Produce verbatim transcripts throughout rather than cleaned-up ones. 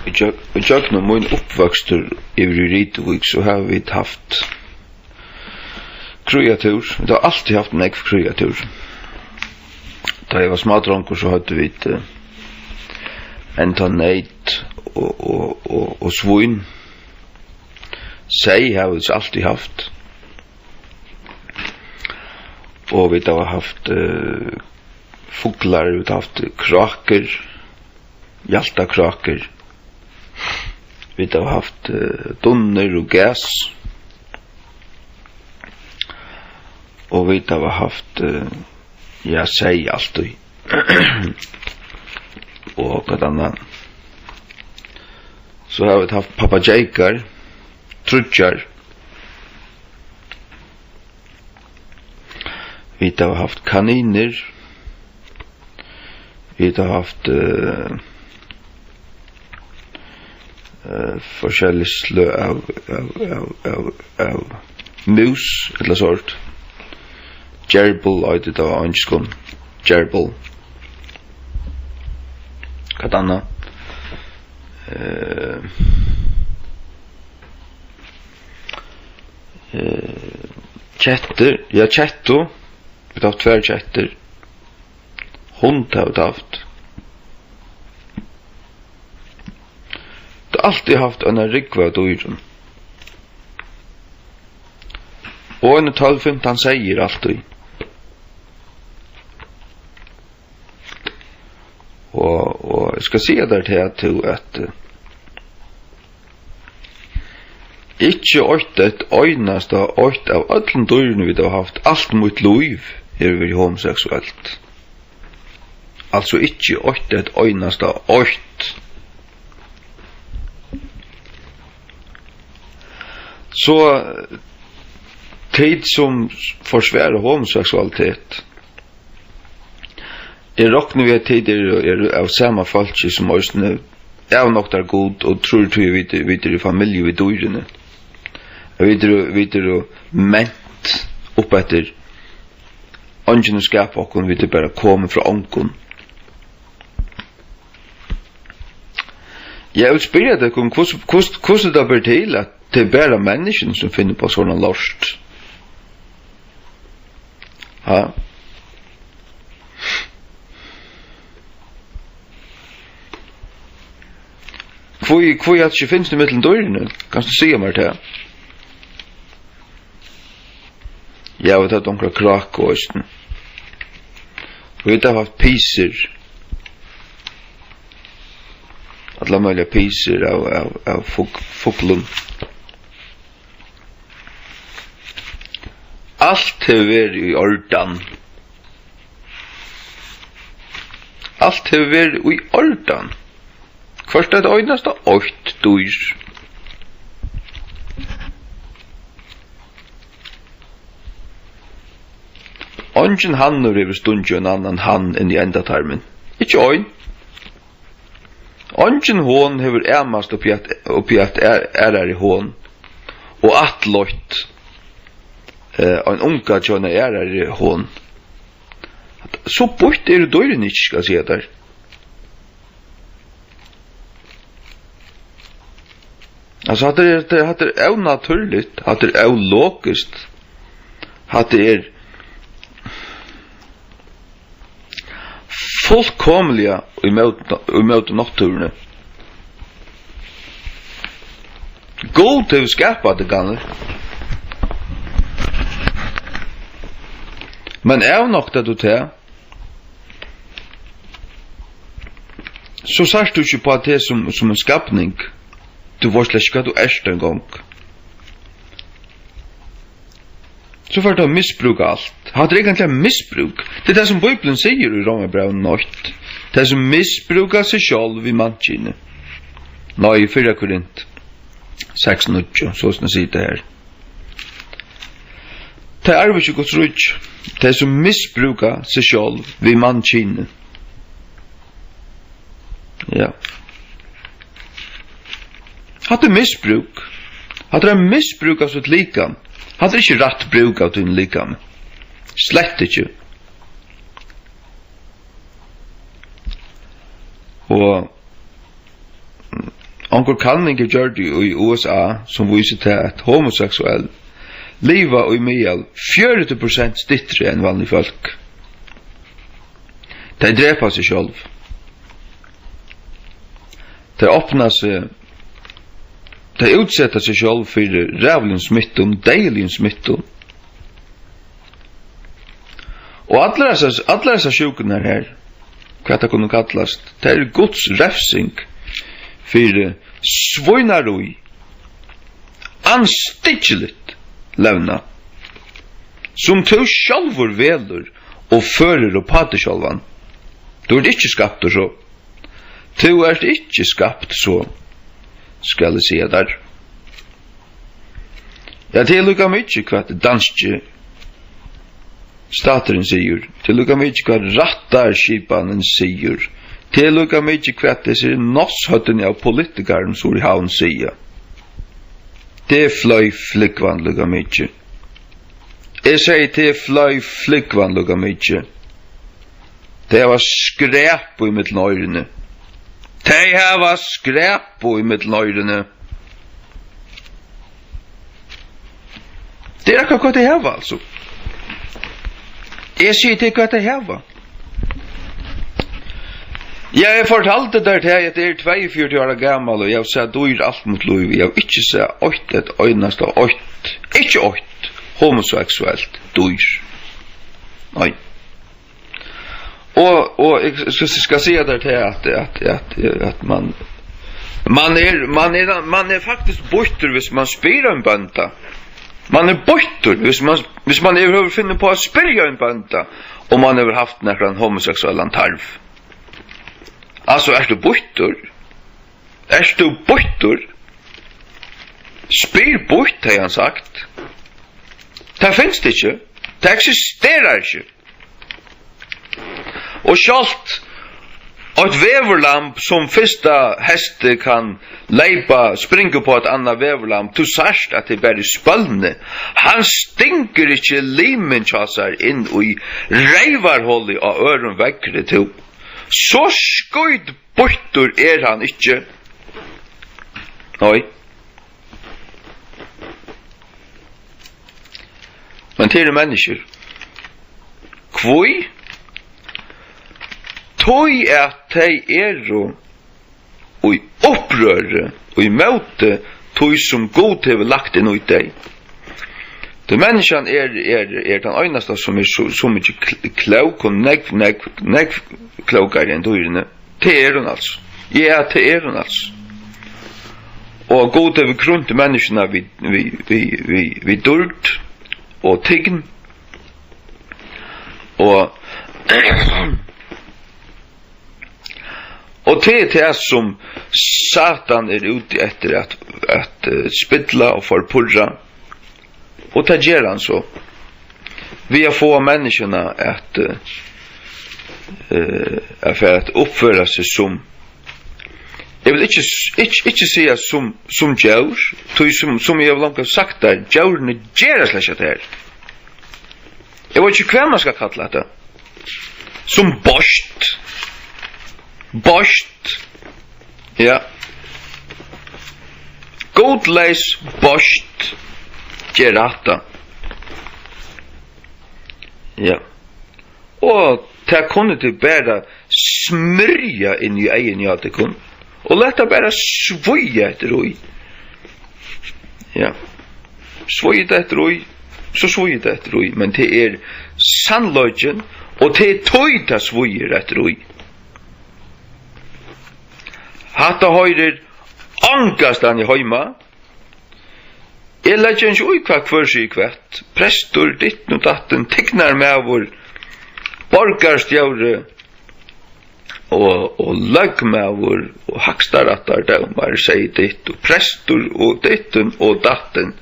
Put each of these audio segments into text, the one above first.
Í gjøg-, í gjøgnum mín uppvøkstur yvir í Rituvík, so hava vit havt kríatúr. Vit hava altíð havt nógv kríatúr. Tá eg var smádrongur, so høvdu vit, eh, enda neyt og, og, og, og svín. Seyð hava vit altíð havt. Og vit hava havt, eh, fuglar, vit hava havt krákur, hjaltakrákur. Vit hava havt, eh, dunnur og gæs. Og vit hava havt, eh, ja, seyð altíð. Og hvat annað? So hava vit havt pappageykar, tríggjar. Vit hava havt kaninir. Vit hava havt, eh, eh, forskellig sløg av, av, av, av, av mús, ella sort. Gerbil, eitur tað á enskum. Gerbil. Hvat annað? Eh, eh, kettur, ja, kettu. Vit hava havt tvær kettur. Hund hava vit havt. Vit hava altíð havt eina rúgvu av dýrum. Og eini tólv, fimtan seyðir altíð. Og, og eg skal siga tær tað, tú, at, eh, ikki eitt, eitt einasta eitt av øllum dýrini, vit hava havt alt mítt lív, hevur verið homoseksuelt. Altso ikki eitt, eitt einasta eitt. So, eh, tey sum forsvara homoseksualitet, eg rokni við, at tit eru, eru av sama fólki, sum eisini avnoktar Gud og trýr tí, at vit, vit eru í familju við dýrini. At vit eru, vit eru ment upp eftir, eingin hevur skapað okkum, vit eru bara komin frá ongum. Ja, eg vil spyrja tykkum, hvussu, hvussu, hvussu tað ber til, at tað er bara menniskjuni, sum finna upp á sovorðna lort. Ha? Hví, hví at ikki finnst í millum dýrini? Kanst tú siga mær tað? Ja, vit høvdu onkra kráku eisini. Vit hava havt pisur. Allar møguligar pisur av, av, av fug-, fuglum. Alt hevur verið í ordan. Alt hevur verið í ordan. Hvørt eitt einasta eitt dýr. Eingin hannur hevur stungið ein annan hann inn í endatarmin. Ikki ein. Eingin hon hevur amast uppi at, uppi at aðrari hon og ættleitt, eh, ein unga hjá eini aðrari hon. So býtt eru dýrini ikki, skal eg siga tær. Altso, hatta er, hatta er, hatta er ónatúrligt, hatta er ólogiskt, hatta er fullkomiliga ímóti, ímóti náttúruni. Gud hevur skapað teg, gamli. Men avnoktar tú tað, so sært tú ikki upp á teg sum, sum ein skapning. Tú veitst slett ikki, hvat tú ert eingong. So fert tú at misbrúka alt. Hatta er eigentliga misbrúk. Tað er tað, sum Bíblian sigur í Rómarbrævinum eitt. Tey, sum misbrúka seg sjálv í mannkynið. Nei, í fyrra Korint seks níggju, so sum sigur tað her. Tey arva ikki Guds ríki. Tey, sum misbrúka seg sjálv við mannkynið. Ja. Hatta er misbrúk. Hatta er at misbrúka sítt likam. Hatta er ikki rætt brúk av tínum likami. Slett ikki. Og, Onkur kanning er gjørd í, í U S A, sum vísir tað, at homoseksuell liva í miðal fjøruti prosent styttri enn vanlig fólk. Tey drepa seg sjálv. Tey opna seg, tey útseta seg sjálv fyri ræðuligum smittum, deyðiligum smittum. Og allar hesar, allar hesar sjúkurnar her, hvat tað kunnu kallast, tað er Guds refsing fyri svínarí, andstyggiligt levnað, sum tú sjálvur velur og førir upp á teg sjálvan. Tú ert ikki skaptur so. Tú ert ikki skapt so, skal eg siga tær. Ja, tað er líka mikið, hvat danski staturin sigur. Tað er líka mikið, hvat rættarskipanin sigur. Tað er líka mikið, hvat hesir nátthøvdini av politikarum suður í Havn siga. Tað fleyg flúgvan líka mikið. Eg sigi, tað fleyg flúgvan líka mikið. Tey hava skræpu ímillum oyruni. Tey hava skræpu ímillum oyruni. Tað er akkurát hvat tey hava, altso. Eg sigi, tað er hvat tey hava. Ja, eg fortaldi tær tað, at eg eri tveyogfjøruti ára gamal, og eg havi sæð dýr alt mítt lív. Eg havi ikki sæð eitt, eitt einasta eitt, ikki eitt homoseksuelt dýr. Nei. Og, og eg skal, skal siga tær tað, at, at, at, at man, man er, man er, man er faktiskt býttur, hvis man spyr ein bónda. Man er býttur, hvis man, hvis man yvirhøvur finnur uppá at spyrja ein bónda, um hann hevur havt nakran homoseksuellan tarv. Altso, ert tú býttur? Ert tú býttur? Spyr býtt, hevði hann sagt. Tað finst ikki. Tað eksisterar ikki. Og sjálvt eitt veðurlamb, sum fyrsta hestið kann leypa, springa upp á eitt annað veðurlamb, tú sært, at tað er bara í spølni. Hann stingur ikki limin hjá sær inn í reyvarholið á øðrum veðri, tú. So skítbýttur er hann ikki. Nei. Men tað eru menniskjur. Hví? Tí at tey eru í upprøri, ímóti tí, sum Gud hevur lagt inn í tey. Tí menniskjan er, er, er tann einasta, sum er so, so mikið kl-, klók og nógv, nógv, nógv klókari enn dýrini. Tað er hon altso. Ja, tað er hon altso. Og Gud hevur krýnt menniskjuna við, við, við, við, við dýrd og tign. Og, og tað er tað, sum Satan er úti eftir at, at, eh, spilla og forpurra. Og tað ger hann so. Við at fáa menniskjuna at, eh, eh, at fara at uppføra seg sum, eg vil ikki s-, ikki, ikki siga sum, sum djór, tí sum, sum eg havi longu sagt tær, djórini gera slett ikki hetta her. Eg veit ikki, hvat man skal kalla hetta. Sum beist. Beist. Ja. Gudleys beist ger hatta. Ja. Og tað kunnu tit bara smyrja inn í eyguni á tykkum. Og lat tað bara svíða eftir í. Ja. Svíða eftir í, so svíða eftir í. Men tað er sannleikin, og tað er tí, tað svíður eftir í. Hatta hoyrir ongastaðni heima. Eg leggi ikki í, hvat hvør sigur hvat. Prestur, ditten og datten, tignarmaður, borgarstjóri og, og løgmaður og hægstarættardómari segði ditt, og prestur og ditten og datten.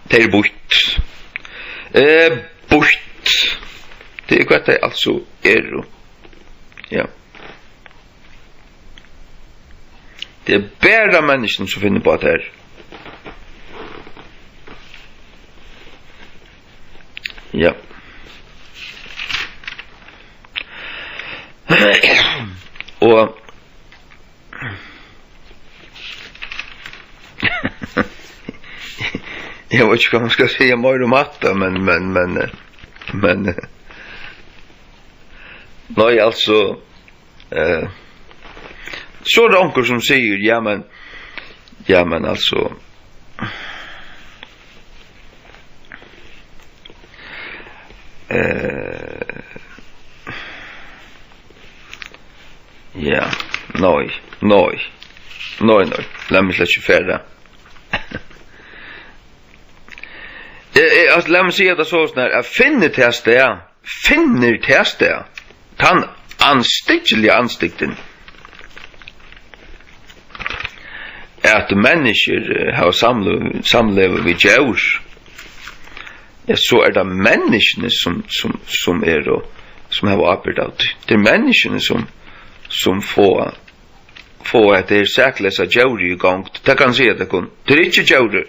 Tað er býtt. Eh, býtt. Tað er hvat tey altso eru. Ja. Tað er bara menniskjuni, sum finna upp á tað her. Ja. Og Eg veit ikki, hvat man skal siga meira um hatta, men, men, men, eh, men, eh, nei, altso, eh, so er tað onkur sum sigur, ja, men, ja, men, altso, eh, ja, nei, nei, nei, nei, lat meg slett ikki fara. Eh, eh, altso, lat meg siga tað soleiðis her, at finnur tað stað, finnur tað stað, tann andstyggiliga andstygdin, at menniskjur, eh, hava samlu-, samlevu við djór, ja, so er tað menniskjuni, sum, sum, sum eru, sum hava ábyrgd av tí. Tað er menniskjuni, sum, sum fáa, fáa hetta her sakleysa djórið í gongd. Tað kann eg siga tykkum. Tað er ikki djórið.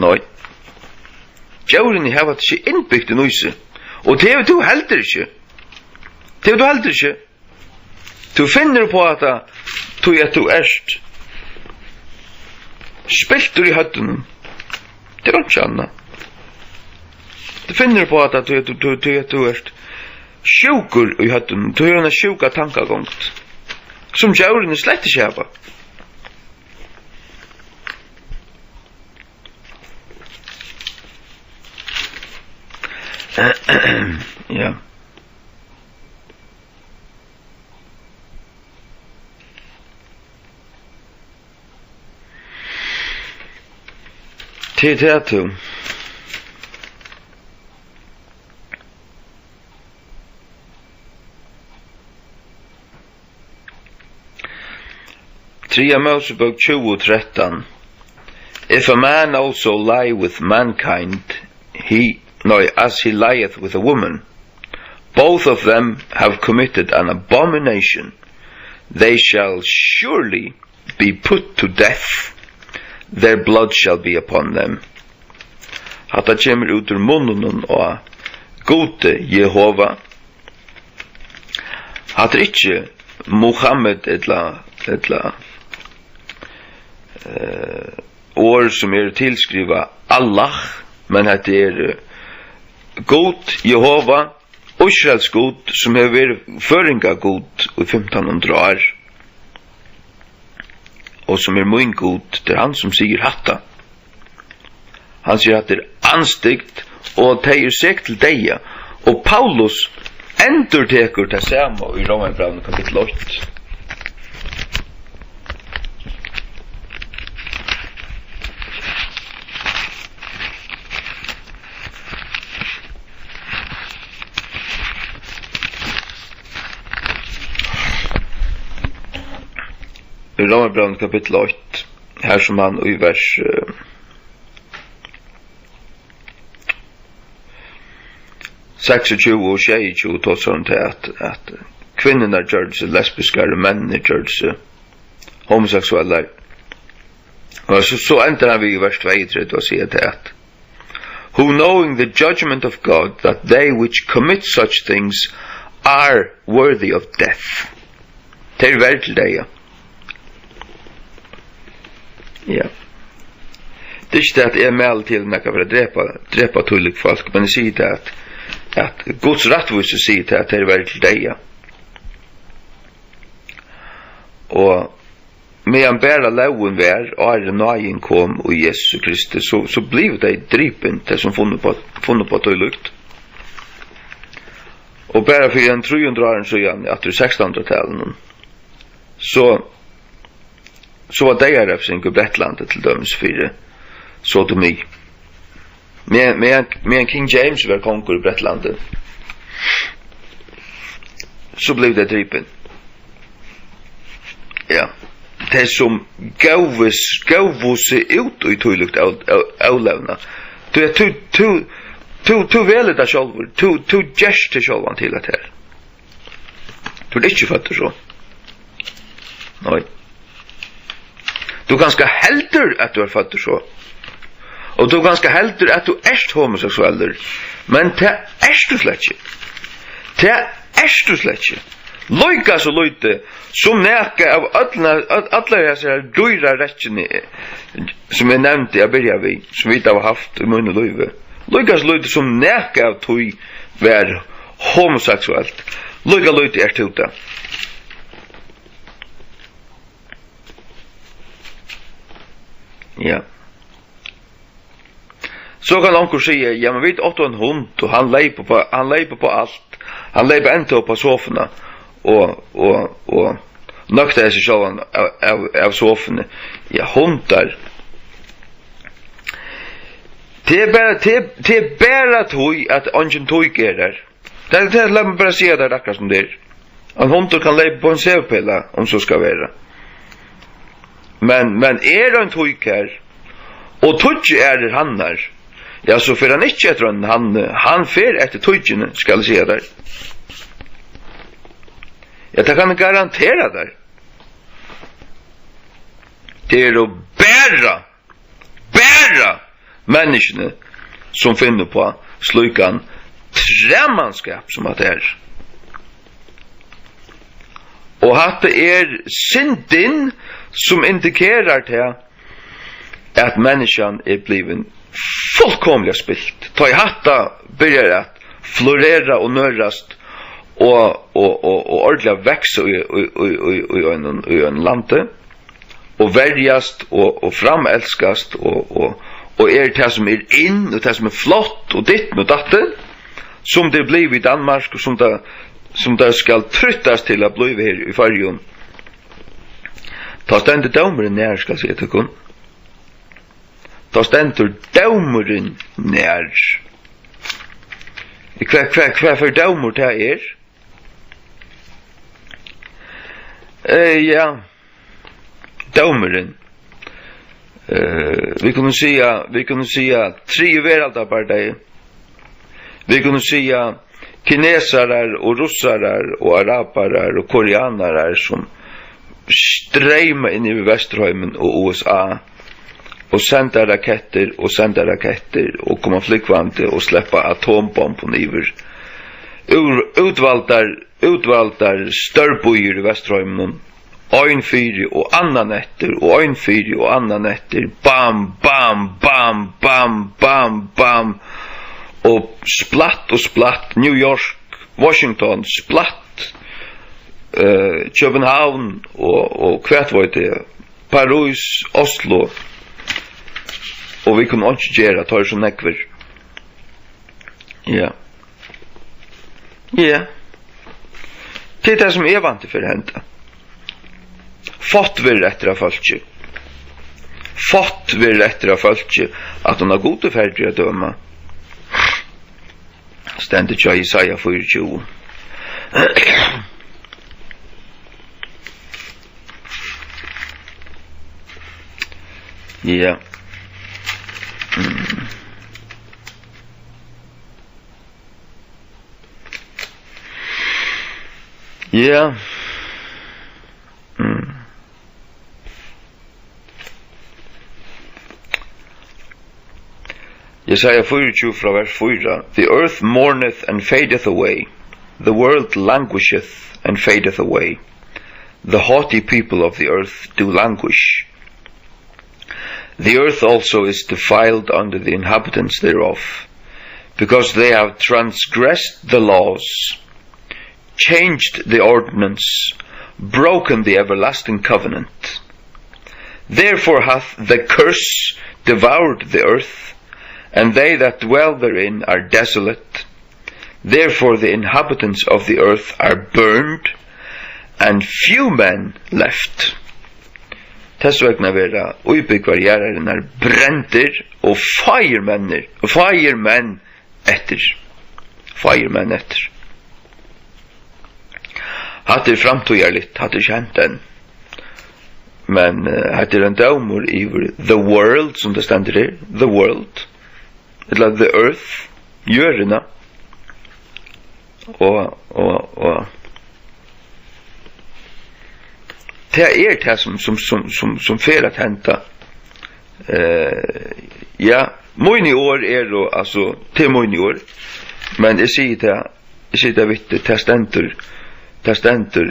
Nei. Djórini hava tað ikki innbygt inn í seg. Og tað hevur tú heldur ikki. Tað hevur tú heldur ikki. Tú finnur upp á hatta, tí at tú ert spiltur í høvdinum. Tað er einki annað. Tú finnur upp á hatta, tí at tú, tú, tí at tú ert sjúkur í høvdinum. Tú hevur eina sjúka tankagongd, sum djórini slett ikki hava. Ja. Tað er tað, tú. Triðja Mósebók tjúgu trettan. If a man also lie with mankind, he, no, as he lieth with a woman, both of them have committed an abomination. They shall surely be put to death. Their blood shall be upon them. Hatta kemur út úr munninum á Gudi Jehova. Hatta er ikki Muhammed ella, ella, eh, orð, sum eru tilskrivað Allah, men hetta er, eh, Gud Jehova, Ísraels Gud, sum hevur verið føroyinga Gud í fimtan hundrað ár, og sum er mín Gud, tað er hann, sum sigur hatta. Hann sigur, hatta er andstygt, og tey eru sek til deyða. Og Paulus endurtekur tað sama í Rómarbrævinum kapittul eitt. Í Rómarbrævinum kapittul eitt, har sum hann í vers, eh, seksogtjúgu og sjeyogtjúgu tosar um tað, at, at kvinnurnar gjørdu seg lesbiskar og menninir gjørdu seg homoseksuellar. Og so, so endar hann við í vers tveyogtretivu og sigur tað, at, "Who, knowing the judgment of God, that they which commit such things are worthy of death." Tað er verð til deyða. Ja. Tað er ikki tað, at eg mæli til nakað fyri at drepa, drepa tílík fólk, men eg sigi tað, at, at Guds rættvísi sigur tað, at tað er verð til deyða. Og meðan bara lógin var, áðrenn náðin kom í Jesu Kristi, so, so blivu tey dripin, tey sum funnu upp á, funnu upp á tílíkt. Og bara fyri ein trý hundrað árum síðan, aftur í sekstanhundraðtalinum, so, so var deyðarevsing í Bretlandi til dømis fyri sodomi. Meðan, meðan, meðan King James var kongur í Bretlandi, so blivu tey dripin. Ja. Tey sum góvu, góvu seg út í tílíkt ó-, ó-, ólevnað. Tú, tú, tú, tú, tú velur tað sjálvur. Tú, tú gert teg sjálvan til at her. Tú ert ikki føddur so. Nei. Tú kanska heldur, at tú ert føddur so. Og tú kanska heldur, at tú ert homoseksuellur. Men tað ert tú slett ikki. Tað ert tú slett ikki. Líka so lítið sum nakað av øllum, øll-, allar hesar dýra rekkjuni, sum eg nevndi at byrja við, sum vit hava havt í mínum lívi. Líka so lítið sum nakað av tí var homoseksuelt. Líka lítið ert tú tað. Ja. So kann onkur siga, ja, men vit áttu ein hund, og hann leyp upp á, hann leyp upp á alt. Hann leyp enntá upp á sofuna og, og, og nøktaði seg sjálvan av, av, av sofuni. Ja, hundar. Tað er bara, tað er, tað er bara tí, at eingin tík er har. Tað, tað, lat meg bara siga tað akkurát sum tað er. Ein hundur kann leypa upp á ein sevipela, um so skal vera. Men, men er ein tík har, og tíggju aðrir hannar, ja, so fer hann ikki eftir einum hanni, hann fer eftir tíkini, skal eg siga tær. Ja, tað kann eg garantera tær. Tað eru bara bara menniskjuni, sum finna upp á slíkan træmanskap, sum hatta er. Og hatta er syndin, sum indikerar tað, at menniskjan er blivin fullkomiliga spilt. Tá ið hatta byrjar at florera og nørast og, og, og, og ordiliga vaksa í, í, í, í, í einum, í einum landi, og verjast og, og framelskast og, og, og er tað, sum er inn, og tað, sum er flott, og ditten og datten, sum tað er blivið í Danmark, og sum tað, sum tað skal trýttast til at blíva her í Føroyum. Tá stendur dómurin nær, skal eg siga tykkum. Tá stendur dómurin nær. Hvat, hvat, hvat fyri dómur tað er? Eh, ja, dómurin. Eh, vit kunnu siga, vit kunnu siga triði veraldarbardagi. Vit kunnu siga kinesarar og russarar og arabarar og koreanarar, sum streyma inn yvir Vesturheimin og U S A og senda rakettir og senda rakettir og koma flúgvandi og sleppa atombombum yvir. Úr-, útvaldar, útvaldar stórbýir í Vesturheiminum, ein fyri og annan eftir, og ein fyri og annan eftir, bam, bam, bam, bam, bam, bam, og splatt og splatt, New York, Washington, splatt, eh, København og, og hvat veit eg, París, Oslo, og vit kunnu einki gera, teir eru so nógvir. Ja. Ja. Tað er tað, sum eg vænti fyri at henda. Fátt verður eftir av fólki. Fátt verður eftir av fólki, at hon av Gudi ferdig at døma. Stendur hjá Jesaja fýraogtjúgu. Ja. Mm. Ja. Mm. Jesaja fýraogtjúgu frá vers fýra: "The earth mourneth and fadeth away. The world languisheth and fadeth away. The haughty people of the earth do languish." The earth also is defiled under the inhabitants thereof, because they have transgressed the laws, changed the ordinance, broken the everlasting covenant. Therefore hath the curse devoured the earth, and they that dwell therein are desolate. Therefore the inhabitants of the earth are burned, and few men left. Tess vegna verða íbúgvar jarðarinnar brendir, og fáir menn, og fáir menn eftir. Fáir menn eftir. Hatta er framtíðarligt, hatta er ikki hent enn. Men, eh, hetta er ein dómur yvir the world, sum tað stendur her, the world, ella the earth, jørðina. Og, og, og tað er tað, sum, sum, sum, sum, sum fer at henda. Eh, ja, míni orð eru, altso, tað er míni orð, men eg sigi tað, eg sigi tað við teg, tað stendur, Tað stendur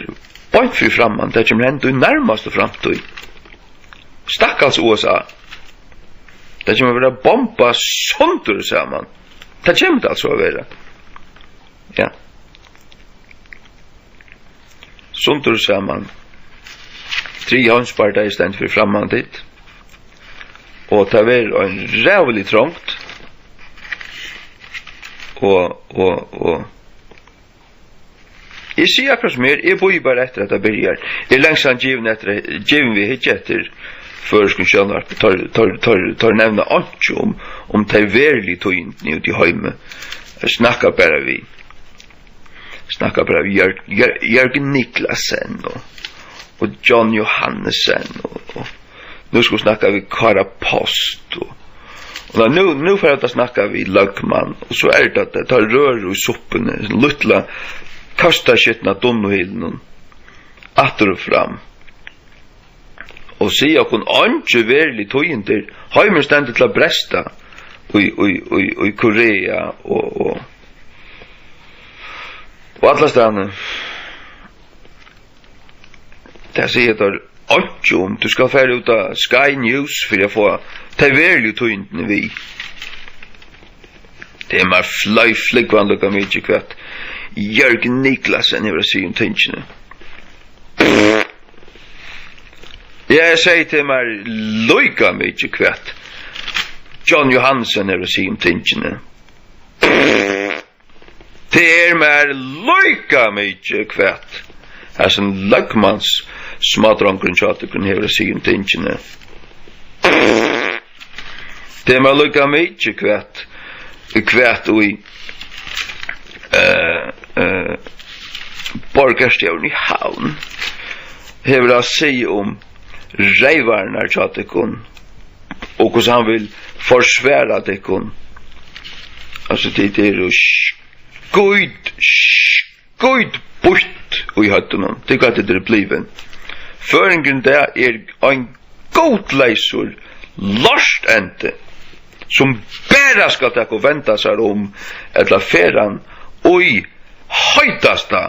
beint fyri framman. Tað kemur henda í nærmastu framtíð. Stakkals U S A. Tað kemur at verða bombað sundur og saman. Tað kemur tað altso at vera. Ja. Sundur og saman. Triði heimsbardagi stendur fyri framman tit. Og tað verður ein ræðulig trongd. Og, og, og eg sigi akkurát sum er, eg bíði bara eftir, at tað byrjar. Eg eri langsam givin eftir, givin við at hyggja eftir føroyskum sjónvarpi. Teir, teir, teir, teir nevna einki um, um tey veruligu tíðindini úti í heimi. Eg snakka bara við, snakka bara við Jørg, Jørg, Jørgen Niklasen og, og John Johannessen og, og nú skulu snakka við Kára Post og, og nú, nú fara vit at snakka við løgmann, og so er tað, tað, tað rør í suppuni, lítla køstaskitna dunnuhylinum, aftur og fram. Og siga okkum eingi verulig tíðindi, heimurin stendur til at bresta í, í, í, í Korea og, og, og allastaðni. Tað siga teir einki um. Tú skalt fara út á Sky News fyri at fáa tey veruligu tíðindini við. Tað er mær fløy flúgvan líka mikið, hvat Jørgen Niklasen hevur at siga um tingini. Ja, eg sigi, tað er mær líka mikið, hvat John Johansen hevur at siga um tingini. Tað er mær líka mikið, hvat hasin løgmans smádrongurin hjá tykkum hevur at siga um tingini. Tað er mær líka mikið, hvat, hvat í, eh, eh, borgarstjórin í Havn hevur at siga um reyvararnar hjá tykkum, og hvussu hann vil forsvara tykkum. Altso, tit eru skít, skít býtt í høvdinum. Tað er hvat tit eru blivin. Føroyingurin í dag er ein gudleysur lortendi, sum bara skal taka og venda sær um, ella fer hann í heitasta,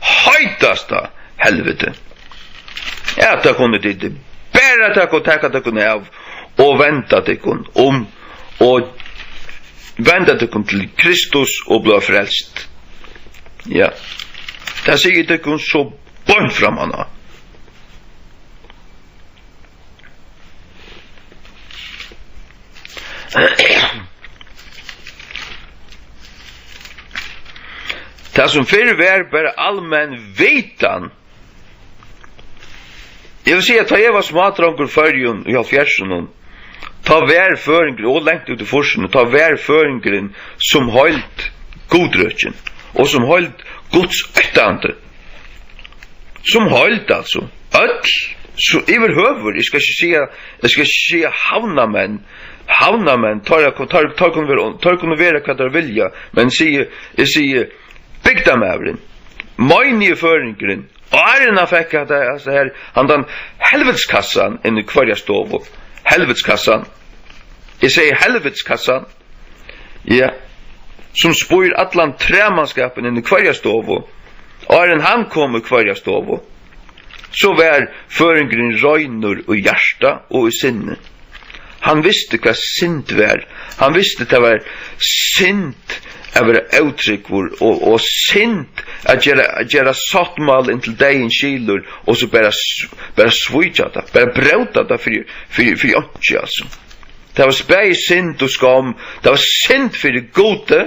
heitasta helviti. Ja, tað kunnu tit bara taka og taka tykkum av og venda tykkum um og venda tykkum til Kristus og blíva frelst. Ja. Tað sigi eg tykkum so beint framman á. Tað, sum fyrr var bara almenn vitan, eg vil siga, tá eg var smádrongur í Føroyum í hálvfjerðsunum, tá var føroyingurin, og langt út í fýrsunum, tá var føroyingurin sum heild gudrøkin og sum heild gudsóttandi. Sum heild, altso. Øll, so yvirhøvur, eg skal ikki siga, eg skal ikki siga havnarmenn. Havnarmenn, teir, teir, teir kunnu vera, teir kunnu vera hvat teir vilja, men sigi, eg sigi, bygdarmaðurin, meinigi føroyingurin, áðrenn hann fekk hetta, hetta her, handan helvitskassan inn í hvørja stovu. Helvitskassan. Eg sigi helvitskassan. Ja, sum spýr allan træmanskapin inn í hvørja stovu, áðrenn hann kom í hvørja stovu, so var føroyingurin reinur í hjarta og í sinni. Hann visti, hvat synd var. Hann visti, tað var synd at vera ótrúgvur og, og synd at gera, at gera sáttmála inntil deyðin skilur, og so bara s-, bara svíkja tað, bara bróta tað fyri, fyri, fyri einki, altso. Tað var bæði synd og skomm. Tað var synd fyri Gudi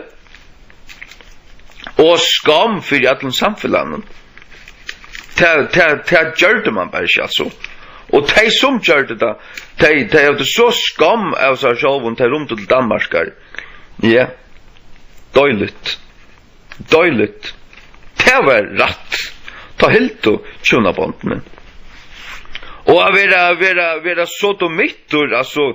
og skomm fyri øllum samfelagnum. Tað, tað, tað gjørdi mann bara ikki, altso. Og tey, sum gjørdu tað, tey, tey høvdu so skomm av sær sjálvum, tey rýmdu til Danmarkar. Ja. Deiligt. Deiligt. Tað var rætt. Tá hildu hjúnabondini. Og at vera, vera, vera sodomittur, altso,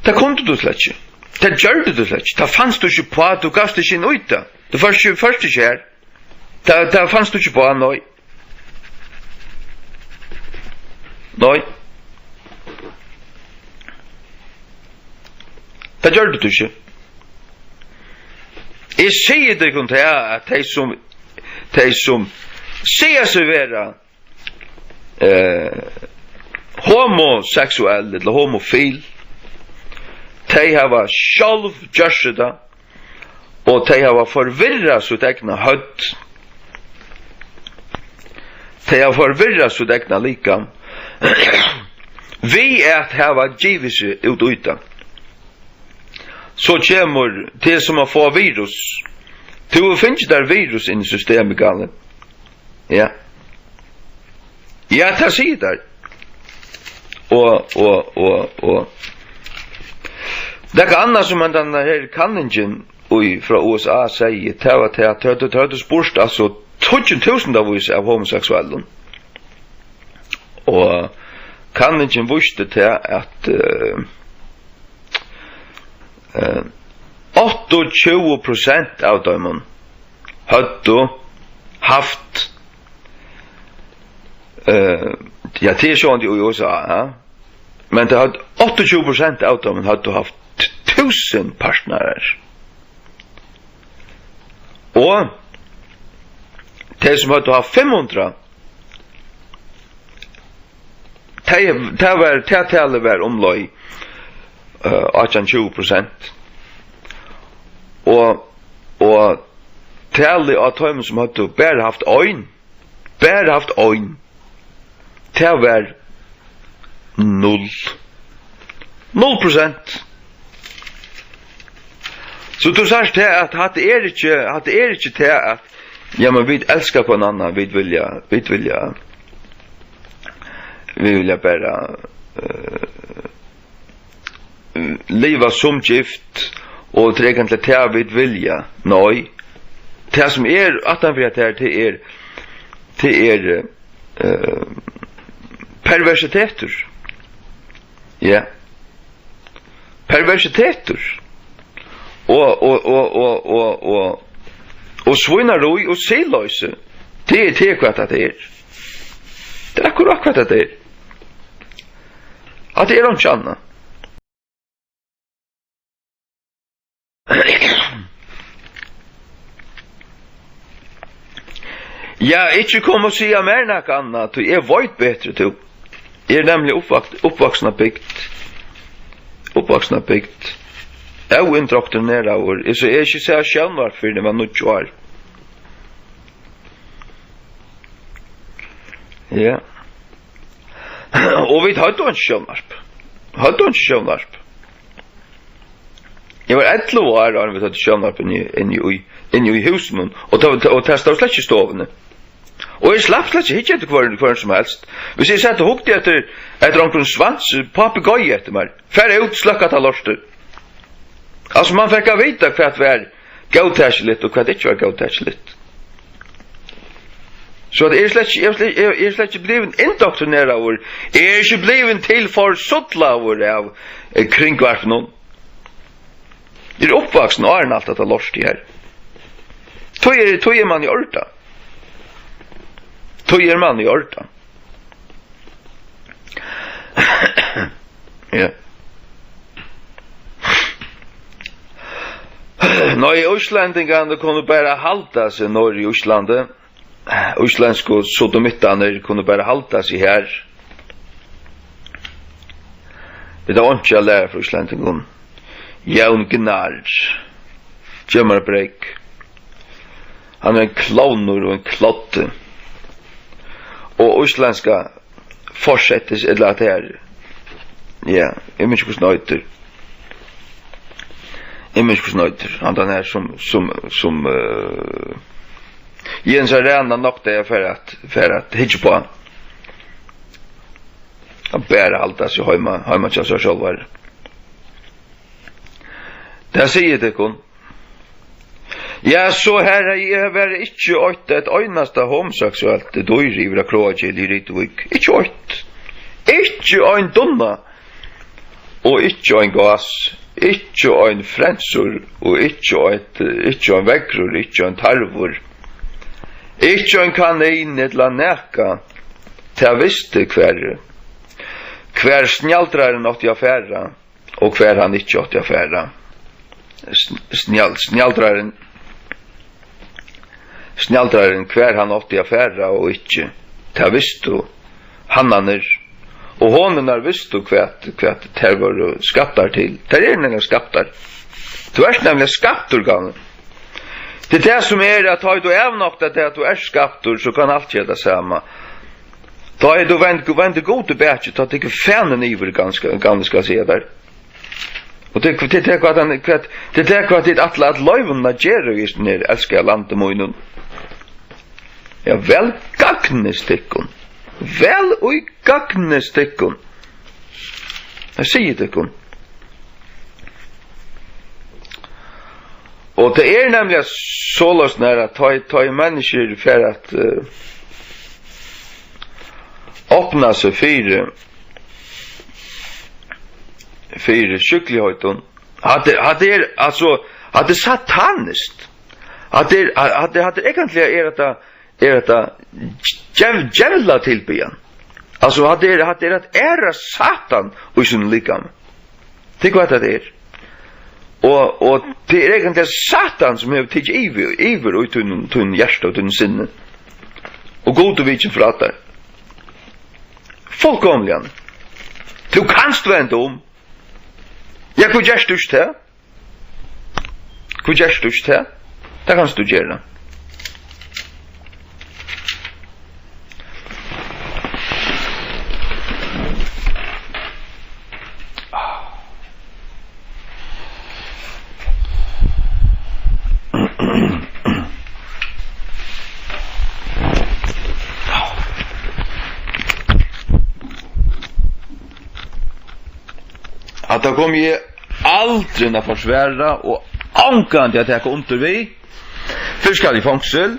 tað kundi tú slett ikki. Tað gjørdi tú slett ikki. Tað fanst tú ikki uppá, tú gavst ikki inn í tað. Tú fórt ikki, fórt ikki har. Tað, tað fanst tú ikki uppá, nei. Nei. Tað gjørdi tú ikki. Eg sigi tykkum tað, at tey sum, tey sum siga seg vera, eh, homoseksuell ella homofil, tey hava sjálv gjørt seg tað, og tey hava forvirrað sítt egna høvd. Tey hava forvirrað sítt egna likam við at hava givið seg út í tað. So kemur tað sum at fáa virus. Tú hevur fingið tær virus inn í systemið, Gali. Ja. Ja, tað sigur tær. Og, og, og, og. Nakað annað sum hendan her kanningin í, frá U S A segði, tað var tað, at tað, tað, tað spurt, altso, tíggjutúsundavís av homoseksuellum. Og kanningin vísti tað, at, eh, eh, áttaogtjúgu prosent av teimum høvdu havt, eh, ja, tað er sjálvandi í U S A, ja. Men tað høvdu, áttaogtjúgu prosent av teimum høvdu havt t-, túsund partnarar. Og tey sum høvdu havt fimm hundrað, tey, tað var, tað talið var umleið, eh, átjan tjúgu prosent. Og, og talið á teimum sum høvdu bara havt ein, bara havt ein, tað var null. Null prosent. So tú sært tað, at hatta er ikki, hatta er ikki tað, at, ja, men vit elska hvønn annan, vit vilja, vit vilja, vit vilja bara, eh, liva sum gift, og tað er eigentliga tað, vit vilja. Nei. Tað sum er aftanfyri hetta her, tað er, tað er, eh, perversitetur. Ja. Perversitetur. Og, og, og, og, og, og, og svínarí og siðloysi. Tað er, tað er hvat tað er. Tað er akkurát hvat tað er. At tað er einki annað. Ja, ikki kom og siga mær nakað annað, tí eg veit betri, tú. Eg eri nemliga uppvakt-, uppvaksin á bygd. Uppvaksin á bygd. Óindoktrineraður. Eg, so eg hevði ikki sæð sjónvarp fyrr enn eg var níggju ár. Ja. Og vit høvdu einki sjónvarp. Høvdu einki sjónvarp. Eg var ellivu ár, áðrenn vit høvdu sjónvarp inni, inni í, inni í húsinum, og tað, og tað stóð slett ikki í stovuni. Og eg slapp slett ikki hyggja eftir hvørjum, hvørjum sum helst. Hvis eg sat og hugdi eftir, eftir onkrum svans, pápi goyði eftir mær. Far út, sløkk á tað lortið. Altso, mann fekk at vita, hvat var góðtakiligt og hvat ikki var góðtakiligt. So at eg eri slett ikki, eg eri slett, eg eri slett ikki blivin indoktrineraður. Eg eri ikki blivin til forsullaður av, eh, kringvarpinum. Eg eri uppvaksin áðrenn alt hetta lortið her. Tí er, tí er mann í ordan. Tí er mann í ordan. Ja. Nei, íslendingarnir kunnu bara halda seg norður í Íslandi. Íslendsku sodomittarnir kunnu bara halda seg her. Vit hava einki at læra frá íslendingum. Jón Gnarr. Gev mær eitt breyk. Hann er ein klovnur og ein kloddi. Og íslendska forsetis, ella at tað er, ja, eg minnist ikki, hvussu hann eitur. Eg minnist ikki, hvussu hann eitur. Hann, tann her sum, sum, sum, eh, Jens Arena noktaði at fara at, fara at hyggja uppá. Hann bara halda seg heima, heima hjá sær sjálvari. Tað sigi eg tykkum. Ja, so her hevði eg, var ikki eitt, eitt einasta homoseksuelt dýr yvir á Kráargil í Rituvík. Ikki eitt. Ikki ein dunna. Og ikki ein gás. Ikki ein frensur. Og ikki eitt, ikki ein veðrur. Ikki ein tarvur. Ikki ein kanin ella nakað. Tað visti hvar, hvar snjaldrarin átti at fara. Og hvar hann ikki átti at fara. Sn-, snjal-, snjaldrarin, snjaldrarin, hvar hann átti at fara og ikki. Tað vistu hannarnir, og honurnar vistu, hvat, hvat tær vóru skaptar til. Tær eru nemliga skaptar. Tú ert nemliga skaptur, gamli. Tað er tað sum er, at tá tú avnoktar tað, at tú ert skaptur, so kann alt gera tað sama. Tá er tú vend, vendur Gudi bakið, tá tekur fanin yvir, ganska, gamli skal siga tær. Og tað, tað, tað, hvat hann, hvat, tað, tað, hvat tit ætla at loyva honum at gera í hesum her elskaða landi mínum. Ja, væl gagnist tykkum. Væl í gagnist tykkum. Eg sigi tykkum. Og tað er nemliga soleiðis, nær at tá, tá ið menniskjur fara at, eh, opna seg fyri, fyri sjúkligheitum. Hatta er, hatta er, altso, hatta er sataniskt. Hatta er, hatta er, hatta er eigentliga er hetta, er hetta djev-, djevlatilbiðjan. Altso, hatta er, hatta er at æra Satan í sínum likami. Tað er hvat tað er. Og, og tað er eigentliga Satan, sum hevur tikið yvir, yvir í tínum, tínum hjarta og tínum sinni. Og Gud er vikin frá tær. Fullkomliga. Tú kanst venda um. Ja, hví gert tú ikki tað? Hví gert tú ikki tað? Tað kanst tú gera. Hatta komi eg aldrin at forsvara og ongantíð at taka undir við. Fyrst skal eg í fongsul,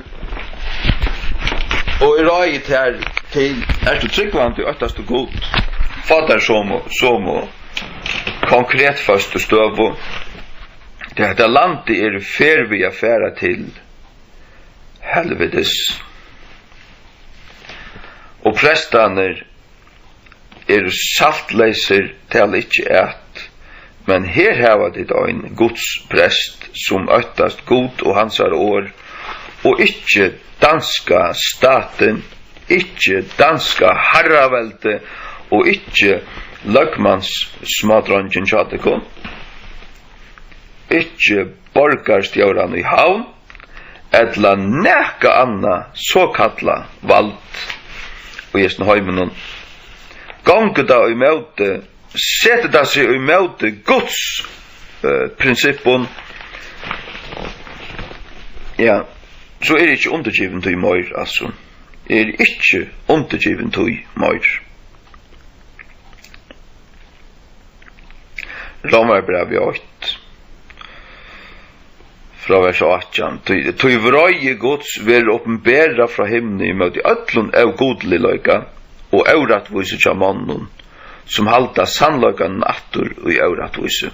og eg ráði tær til, ert tú trúgvandi, óttast tú Gud. Fá tær somu, somu konkret føstu støðu. Tí hetta landið er í ferð við at fara til helvitis. Og prestarnir eru saltleysir, tala ikki at, men her hava tit ein Guds prest, sum óttast Gud og hansara orð, og ikki danska statin, ikki danska harraveldi og ikki løgmans smádreingin hjá tykkum, ikki borgarstjóran í Havn, ella nakað annað sokallað vald í hesum heiminum. Gongur tað ímóti, setir tað seg ímóti Guds, eh, prinsippum, ja, so eri eg ikki undirgivin tí meir, altso. Eg eri ikki undirgivin tí meir. Rómarbrævið eitt, frá vers átjan. Tí, tí vreiði Guds verður opinberað frá himni ímóti øllum ógudligleika og órættvísi hjá monnum, sum halda sannleikanum aftur í órættvísi.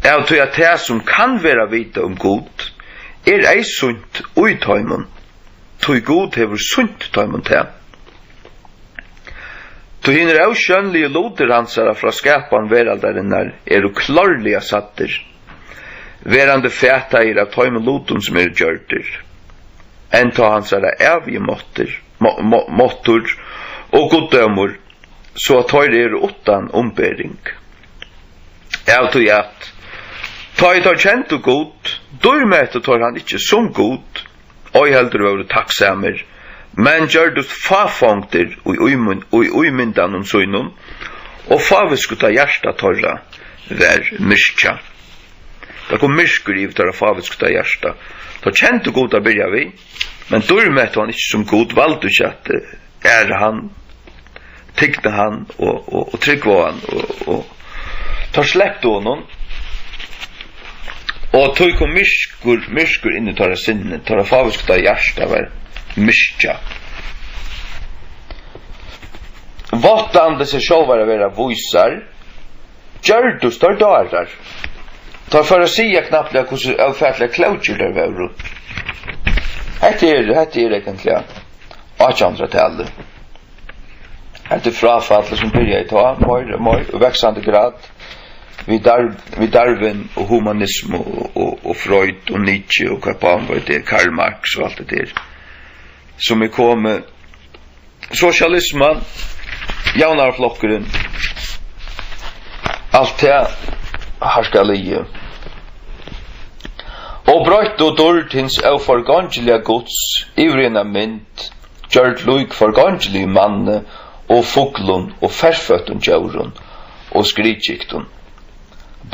Av tí at tað, sum kann vera vitað um Gud, er eyðsýnt í teimum, tí Gud hevur sýnt teimum tað. Tí hinir ósjónligu lutir hansara frá skapan veraldarinnar eru klárliga sæddir, verandi fataðir av teimum lutum, sum eru gjørdir, enntá hansara ævigi máttur, má-, má-, máttur og guddómur, so at teir eru uttan umbering. Av tí at, tá ið teir kendu Gud, dýrmetu teir hann ikki sum Gud, ei heldur vóru takksamir, men gjørdust fáfongdir í ímyn-, í ímyndanum sínum, og fáviskutta hjarta teirra var myrkjað. Tað kom myrkur yvir teirra fáviskutta hjarta. Teir kendu Gud at byrja við, men dýrmetu hann ikki sum Gud, valdu ikki at, eh, æra hann, tigna hann og, og, og trúgva á hann, og, og teir sleptu honum. Og tí kom myrkur, myrkur inn í teirra sinni, teirra fáviskutta hjarta var myrkjað. Váttandi seg sjálvar at vera vísar, gjørdust teir dárar. Teir fóru at siga knappliga, hvussu ófatiliga klókir teir vóru. Hetta er, hetta er eigentliga átjanhundraðtalið. Hetta er fráfallið, sum byrjaði tá, meir og meir, í vaksandi grad. við Dar-, við Darwin og humanismu og, og, og Freud og Nietzsche og hvat poul veit eg, Karl Marx og alt det der, sum er komið, sosialisman, javnaðarflokkurin, alt tað harkaligið. Og broyttu dýrd hins óforgongiliga Guds yvir í eina mynd, gjørd lík forgongiligum manni og fuglum og ferføttum djórum og skriðkyktum.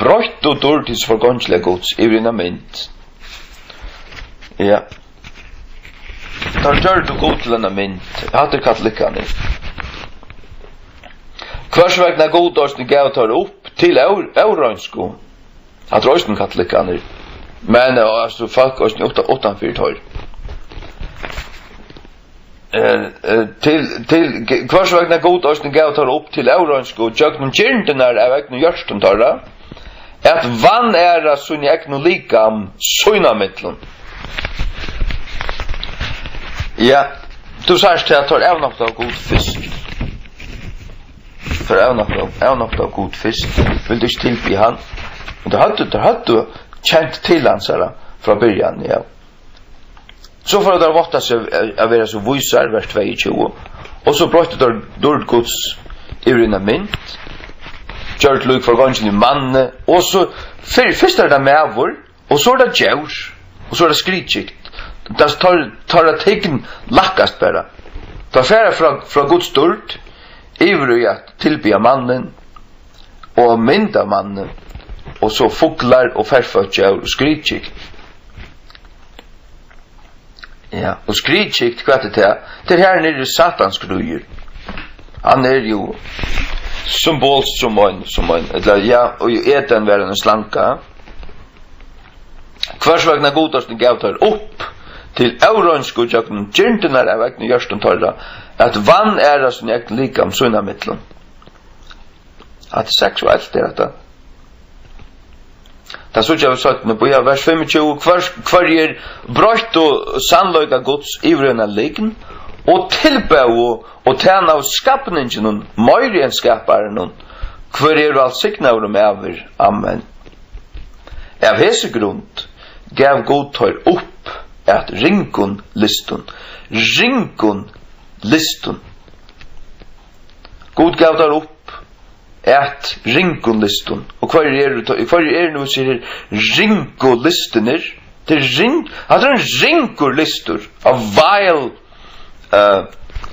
Broyttu dýrd hins forgongiliga Guds yvir í eina mynd. Ja. Teir gjørdu Gud til eina mynd. Hatta er katolikkarnir. Hvørs vegna Gud eisini gav teir upp til ór-, óreinsku. Hatta er eisini katolikkarnir. Men, eh, altso, fólk eisini uttan, uttanfyri teir. Eh, eh, til, til, hvørs vegna Gud eisini gav teir upp til óreinsku gjøgnum girndirnar av egnum hjørtum teirra, at vanæra síni egnu likam sín á millum. Ja, tú sært, at teir avnoktaðu Gud fyrst. Teir avnoktaðu, avnoktaðu Gud fyrst, vildu ikki tilbiðja hann. Men teir høvdu, teir høvdu kent til hansara frá byrjan, ja. So fóru teir at vátta seg at vera so vísar, vers tveyogtjúgu, og so broyttu teir dýrd Guds yvir í eina mynd, gjørd lík forgongiligum manni, og so fyri, fyrst er tað maður, og so er tað djór, og so er tað skriðkykt. Tað, teir, teirra tign lækkast bara. Teir fara frá, frá Guds dýrd yvir í at tilbiðja mannin, og mynd av manni, og so fuglar og ferføtt djór og skriðkykt. Ja, og skriðkykt, hvat er tað? Tað er har niðri Satan skríður. Hann er jú symbolskt sum ein, sum ein, ella, ja, og í Eden var hann ein slanga. Hvørs vegna Gud eisini gav teir upp til óreinsku gjøgnum girndirnar av egnu hjørtum teirra, at vanæra síni egnu likam sín á millum. At seksuelt er hetta. Tað síggja vit seinni, bíða, vers fimmogtjúgu, hvør, hvørjir broyttu sannleika Guds yvir í eina lygn, og tilbóðu og tænaðu skapninginum meiri enn skaparanum, hvør er vælsignaður um ævir. Amen. Av hesi grund gav Gud teir upp at ringum lystum, ringum lystum. Gud gav teir upp at ringum lystum. Og hvørjir eru, hvørjir eru nú hesir her ringu lystirnir? Tað er ring-, hatta er ein ringur lystur, a vile, eh,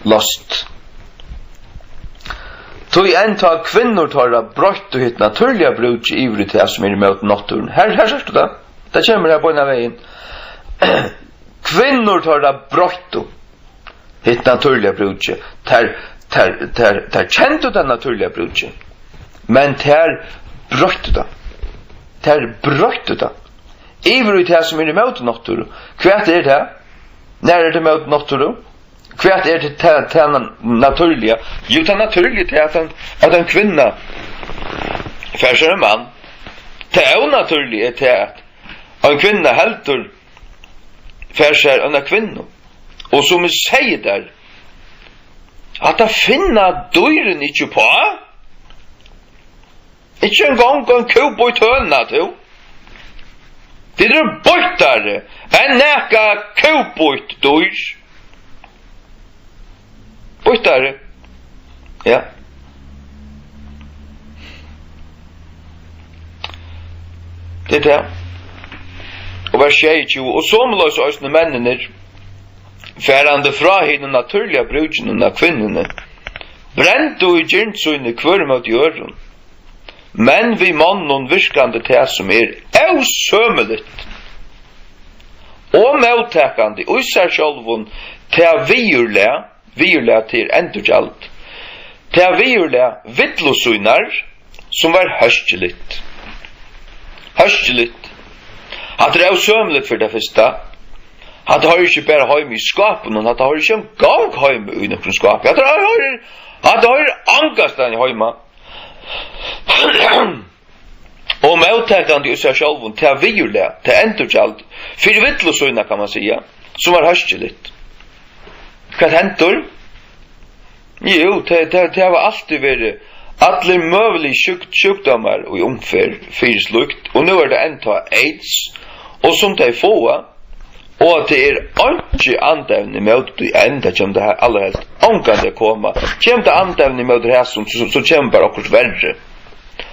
lust. Tí enn tá kvinnur teirra broyttu hitt natúrliga brúkið yvir í tað, sum er ímóti náttúruni. Her, her sært tú tað. Tað kemur her beinanvegin. Kvinnur teirra broyttu hitt natúrliga brúkið. Tær, tær, tær, tær kendu tað natúrliga brúkið, men tær broyttu tað. Tær broyttu tað yvir í tað, sum er ímóti náttúru. Hvat er tað? Nær er tað ímóti náttúru? Hvat er tað, tað, tað na-, natúrliga? Jú, tað natúrliga er, at ein, at ein kvinna fær sær ein mann. Tað ónatúrliga er tað, at ein kvinna heldur fær sær eina kvinnu. Og sum eg segði tær, hatta finna dýrini ikki uppá. Ikki eingong ein kúbít høna, tú. Tit eru býttari enn nakað kúbít dýr. Býttari. Ja. Tað er tað. Og vers sjeyogtjúgu, og somuleiðis eisini menninir, farandi frá hinum natúrliga brúkinum av kvinnuni, brendu í girnd síni hvør móti øðrum, men við monnum virkandi tað, sum er ósømiligt, og móttakandi í sær sjálvum tað viðurlag, viðurlag, tað er endurgjald, tað viðurlag villu sínar, sum var hóskiligt. Hóskiligt. Hatta er ósømiligt fyri tað fyrsta. Hatta hoyrir ikki bara heima í skápinum, hatta hoyrir ikki eingong heima í nøkrum skápi. Hatta hoyrir, hatta hoyrir ongastaðni heima. Og móttakandi í sær sjálvum tað viðurlag, tað endurgjald fyri villu sína, kann man siga, sum var hóskiligt. Hvat hendir? Jú, tað, tað, tað hava altíð verið allir møguligir sjúk-, sjúkdómar í umferð fyri slíkt, og nú er tað enntá aids, og sum tey fáa, og at tað er einki andevni ímóti enn, tað kemur tað allarhelst ongantíð at koma. Kemur tað andevni ímóti hasum, so, so kemur bara okkurt verri.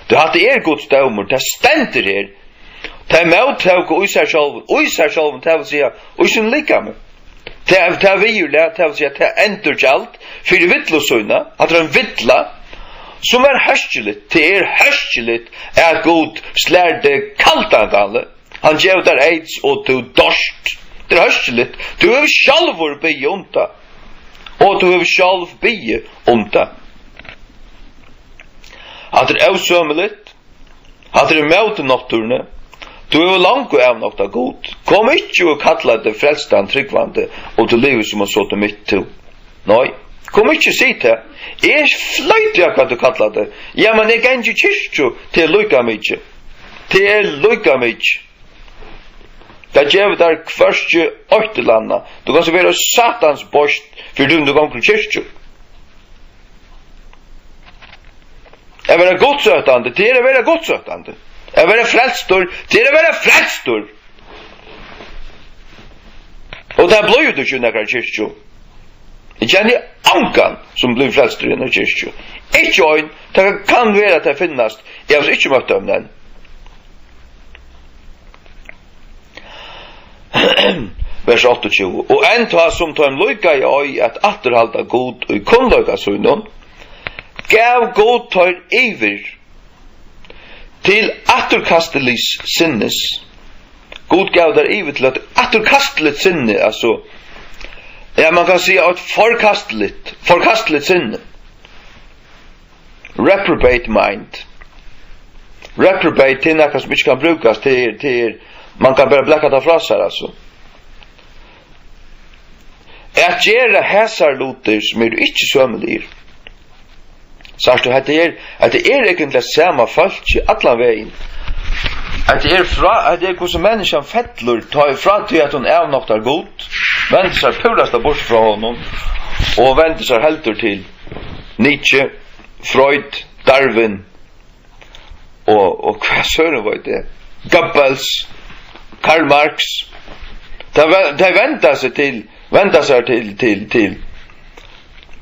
Tí hatta er Guds dómur, tað stendur her. Tey móttóku í sær sjálvum, í sær sjálvum, tað vil siga, í sínum likami. Tað, tað viðurlag, tað vil siga, tað endurgjald fyri villu sína, at tað er ein villa, sum er hóskiligt, tað er hóskiligt, at Gud slær teg kaldan, Galli. Hann gevur tær aids og tú doyrt. Tað er hóskiligt. Tú hevur sjálvur biðið um tað. Og tú hevur sjálv biðið um tað. Hatta er ósømiligt. Hatta er ímóti náttúruni. Tú hevur longu avnoktað Gud. Kom ikki og kalla teg frelstan, trúgvandi, og tú livir sum ein sodomitt, tú. Nei, kom ikki og sig tað. Eg floyti á hvat tú kallar teg. Ja, men eg gangi í kirkju, tað er líka mikið. Tað er líka mikið. Tað gevur tær hvørki eitt ella annað. Tú kanst vera satans beist, fyri tú, tú gongur í kirkju. At vera gudsóttandi, tað er at vera gudsóttandi. At vera frelstur, tað er at vera frelstur. Og tað blívur tú ikki í nakrar kirkju. Eg kenni ongan, sum blívur frelstur í eina kirkju. Ikki ein, tað kann vera, at tað finnast. Eg havi ikki møtt teimum enn. Vers áttaogtjúgu. Og enntá sum teim líkaði ei at afturhalda Gud í kunnleika sínum, gav Gud teir yvir til afturkastiligt sinnis. Gud gav teir yvir til eitt afturkastiligt sinni, altso, ja, man kann siga eitt forkastiligt, forkastiligt sinni. Reprobate mind. Reprobate, tað er nakað sum ikki kann brúkast, tað er, tað er, man kann bara blaka tað frá sær, altso. At gera hasar lutir sum eru ikki sømiligir. Sært tú, hetta er, hetta er eigentliga sama fólkið allan vegin. Hetta er frá, hetta er hvussu menniskjan fellur, tá er frá tí at hon avnoktar Gud, vendir sær púrasta burtur frá honum, og vendir sær heldur til Nietzsche, Freud, Darwin, og, og hvat søren veit eg, Goebbels, Karl Marx. Tey ve-, tey venda seg til, venda sær til, til, til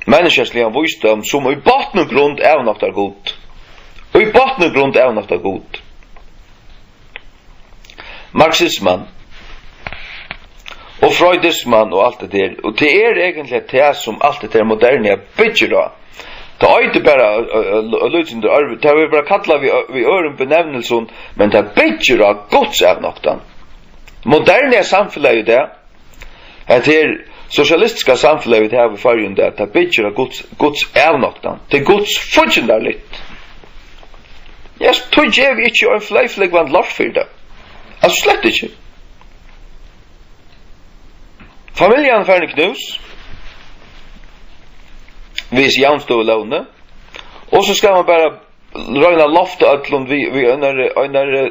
menniskjaligan vísdóm, sum í botn og grund avnoktar Gud. Í botn og grund avnoktar Gud. Marxisman og freudisman og alt det der. Og tað er eigentliga tað, sum alt det der moderna byggir á. Tað eitur bara, ø, ø, ø, lítið sindur øðrvísi. Tað verður bara kallað við, við øðrum benevnelsum, men tað byggir á Guds avnoktan. Moderna samfelagið í dag, hetta her sosialistiska samfelagið, vit hava í Føroyum í dag, tað byggir á Guds, Guds avnoktan. Tað er Guds fíggindarligt. Ja, so tí gevi eg ikki ein fleyflúgvandi lort fyri tað. Altso, slett ikki. Familjan er farin í knús við hesi javnstøðulógini, og so skal man bara royna at lofta øllum við, við einari, einari,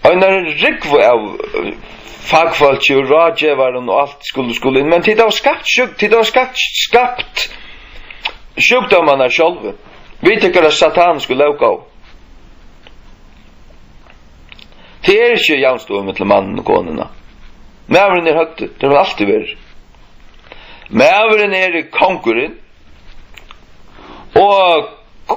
einari rúgvu av, eh, fakfólki og ráðgevarum og alt skulu, skulu inn. Men tit hava skapt sjúk-, tit hava skapt, skapt sjúkdómarnar sjálvi. Við tykkara satanisku lóggávum. Tað er ikki javnstøða millum mannin og konuna. Maðurin er høvdið, tað hevur altíð verið. Maðurin er kongurin, og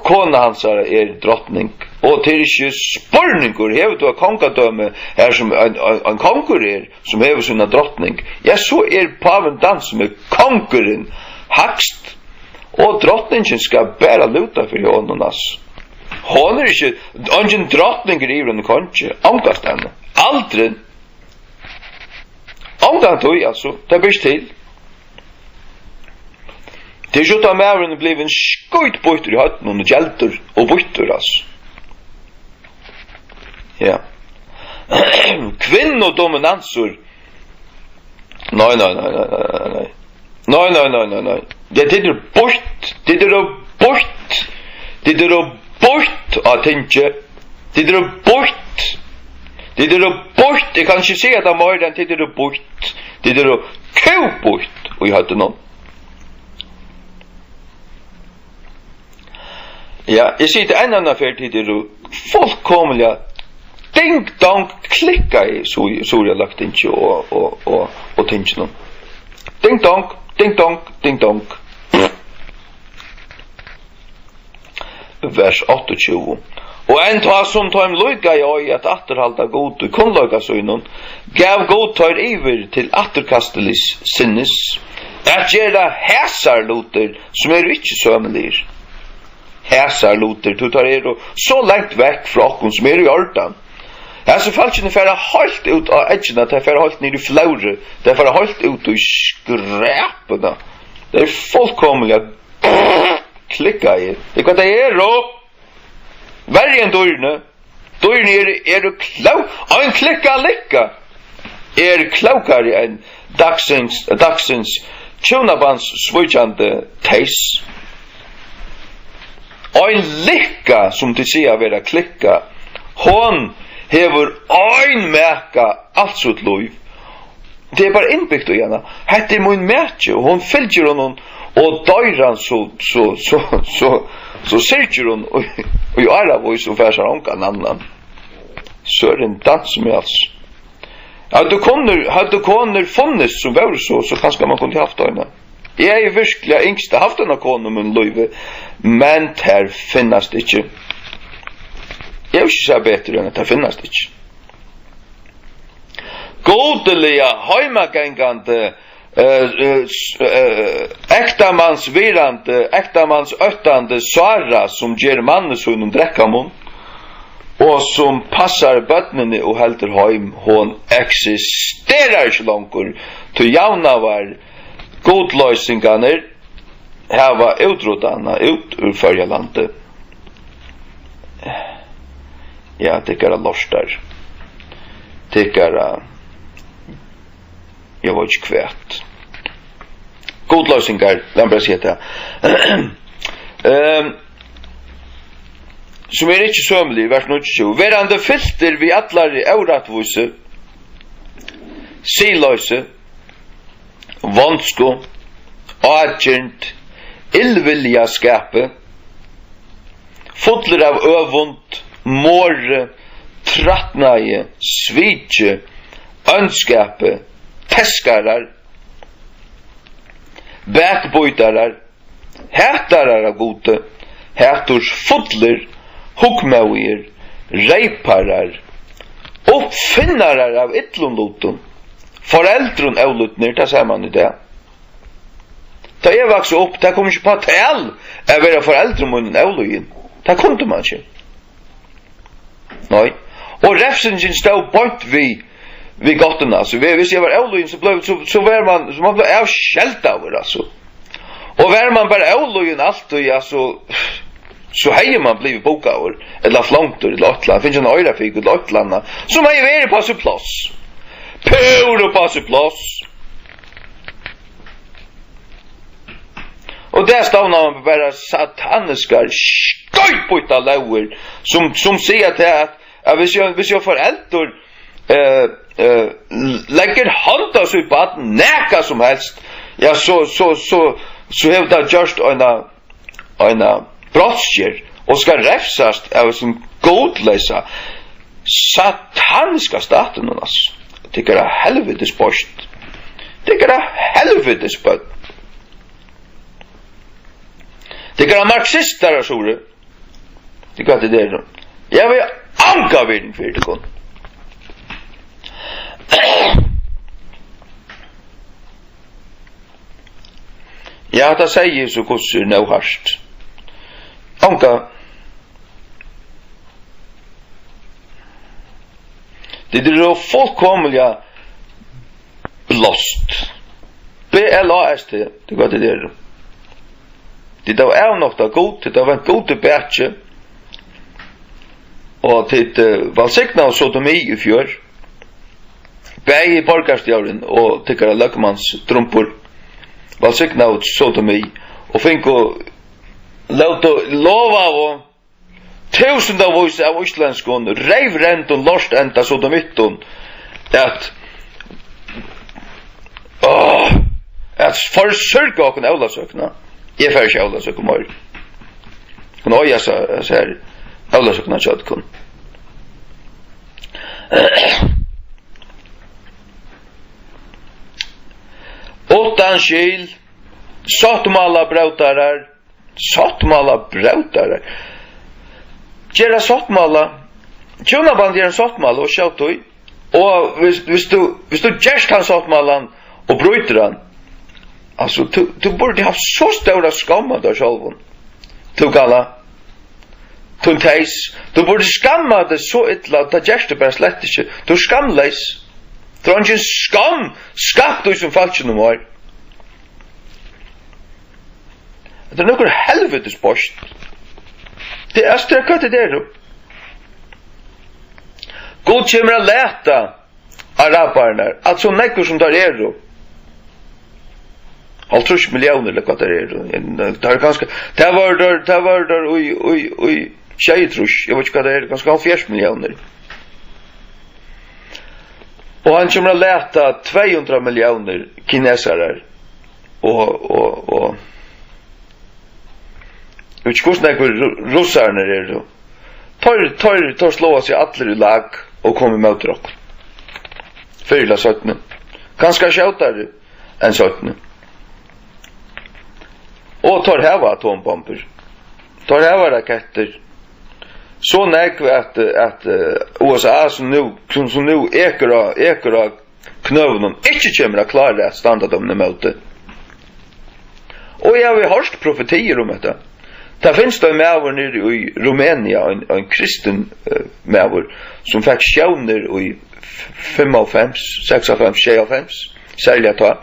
kona hansara er drotning. Og tað er ikki spurningur, hevur tú eitt kongadømi har sum ein, ein, ein kongur er, sum hevur sína drotning, ja, so er pávin tann, sum er kongurin hægst, og drotningin skal bara lúta fyri honum, altso. Hon er ikki, eingin drotning er yvir einum kongi, ongastaðni. Aldrin. Ongantíð, altso. Tað ber ikki til. Tað er ikki, at maðurin er blivin skítbýttur í høvdinum og geldur og býttur, altso. Ja. Kvinnudominansur. Nei, nei, nei, nei, nei, nei, nei. Nei, nei, nei, nei, nei. Ja, tit eru býtt, tit eru býtt, tit eru býtt á tingi. Tit eru býtt, tit eru býtt. Eg kann ikki siga tað meira enn tit eru býtt. Tit eru kúbýtt í høvdinum. Ja, eg sigi tað enn eina ferð, tit eru fullkomiliga ding dong klikkaði, Suðuroyarløgtingi og, og, og, og tinginum. Ding dong, ding dong, ding dong. Vers áttaogtjúgu. Og enn tá sum teim líkaði ei at afturhalda Gud í kunnleika sínum, gav Gud teir yvir til afturkastilis sinnis, at gera hasar lutir, sum eru ikki sømiligir. Hasar lutir, tí teir eru so langt vekk frá okkum, sum er í ordan. Hasi fólkini fara heilt út á eggina, tey fara heilt niður í flóru, tey fara heilt út í skræpuna. Tey eru fullkomiliga klikkaðir. Tað er hvat tey eru. Verri enn dýrini. Dýrini eru, eru kló-, ein klikka lykka er klókari enn dagsins, dagsins hjúnabandssvíkjandi teys. Ein lykka, sum tit siga vera klikka, hon hevur ein maka alt sítt lív. Tað er bara innbygt í hana. Hetta er mín maki, og hon fylgir honum, og doyr hann, so, so, so, so, so syrgir hon í, í áravís og fær sær ongan annan. Søren dans meg, altso. Høvdu konur, høvdu konur funnist sum vóru so, so kanska man kundi havt eina. Eg hevði virkliga ynskt at havt eina konu í mínum lívi, men tær finnast ikki. Eg vil ikki siga betur enn at tær finnast ikki. Gudiliga, heimagangandi, eh, eh, s-, eh, ektamannsvirðandi, ektamannsóttandi Sára, sum ger manni sínum drekkamunn, og sum passar børnini og heldur heim, hon eksisterar ikki longur, tí javnaðar gudloysingarnir hava útroytt hana út úr Føroyalandi. Ja, tykkara lortar. Tykkara, eg veit ikki hvat. Gudloysingar, lat meg bara siga tað. Ehm, sum eru ikki sømilig, vers níggjuogtjúgu. Verandi fyltir við allari órættvísi, siðloysi, vonsku, ágirnd, illviljaskapi, fullir av øvund, morði, trætnaði, sviki, óndskapi, teskarar, bakbítarar, hatarar av Gudi, hatursfullir, hugmóðigir, reyparar, uppfinnarar av illum lutum, foreldrum ólýdnir, tað sær mann í dag. Tá eg vaks upp, tað kom ikki upp á tal at vera foreldrum mínum ólýðin. Tað kundi mann ikki. Nei. Og refsingin stóð beint við, við gáttuna. So vi-, hvis eg var ólýðin, so bleiv, so, so var mann, so mann bleiv avskeldaður, altso. Og var mann bara ólýðin altíð, ja, so, so hevði mann blivið bókaður, ella flongdur, ella eitt ella annað, fingið eina oyrafik, ella eitt ella annað, sum hevði verið upp á sítt pláss. Púra upp á sítt pláss. Og tað stovnar mann bara sataniskar, skeivbýttar lógir, sum, sum siga tað, at, at hvis eg, hvis eg foreldur, eh, eh, leggur hond á sítt barn, nakað sum helst, ja, so, so, so, so hevur tað gjørt eina, eina brotsgerð og skal revsast av hesum gudleysa, sataniska statinum, altso. Tykkara helvitis børn. Tykkara helvitis børn. Tykkara marxistar, Suðuri. Tað er gott, tað er. Eg havi onga virðing fyri tykkum. Ja, hatta segði eg so, hvussu er nóg hart. Onga. Tit eru fullkomiliga blást. B L A S T, tað er hvat tit eru. Tit hava avnoktað Gud, tit hava vent Gud í bakið, og tit, eh, vælsignaðu sodomi í fjør. Bæði borgarstjórin og tykkara løgmansdrumbur vælsignaðu sodomi og fingu, lótu, lovaðu túsundavís av íslendskum reyvrendum lortenda sodomittum at, áh, at forsørga okkum ólavsøkuna. Eg fari ikki ólavsøku meir. kunnu oyða sær, sær ólavsøkuna hjá okkum. Uttan skil, sáttmálabrótarar, sáttmálabrótarar. Gera sáttmála. Hjúnaband er ein sáttmáli, og sjá tí. Og hvis, hvis tú, hvis tú gerst hann sáttmálan og brýtur hann, altso, tú, tú burdi havt so stóra skamm av tær sjálvum. Tú gala. Tú teys. Tú burdi skammað teg so illa, tað gerst tú bara slett ikki. Tú ert skamleys. Tú hevur eingin skamm skapt í sum fólkinum var. Hetta er nøkur helvitis bost. Tað er, altso, tað er, hvat er tað, tú? Gud kemur at lata arabararnar, at so nógvir sum teir eru, hálvtrýss milliónir, ella hvat teir eru, en, eh, teir eru kanska, tað vóru teir, tað vóru teir í, í, í sjeyogtrýss, eg veit ikki, hvat teir eru, kanska hálvfjerðs milliónir. Og hann kemur at lata tvey hundrað milliónir kinesarar og, og, og, eg veit ikki, hvussu nógvir ru-, russararnir eru. Teir, teir, teir sláa seg allir í lag og koma ímóti okkum. Fyrr ella seinni. Kanska skjótari enn seinni. Og teir hava atombombur. Teir hava rakettir. So nógv at, at, eh, U S A, sum nú, sum, sum nú ekur á, ekur á knøunum, ikki kemur at klára at standa teimum ímóti. Og eg havi hoyrt profetiir um hetta. Tað finst ein maður niðri í Rumenia, ein, ein kristin, eh, maður, sum fekk sjónir í f-, fimmoghálvfems, seksoghálvfems, sjeyoghálvfems, serliga tá.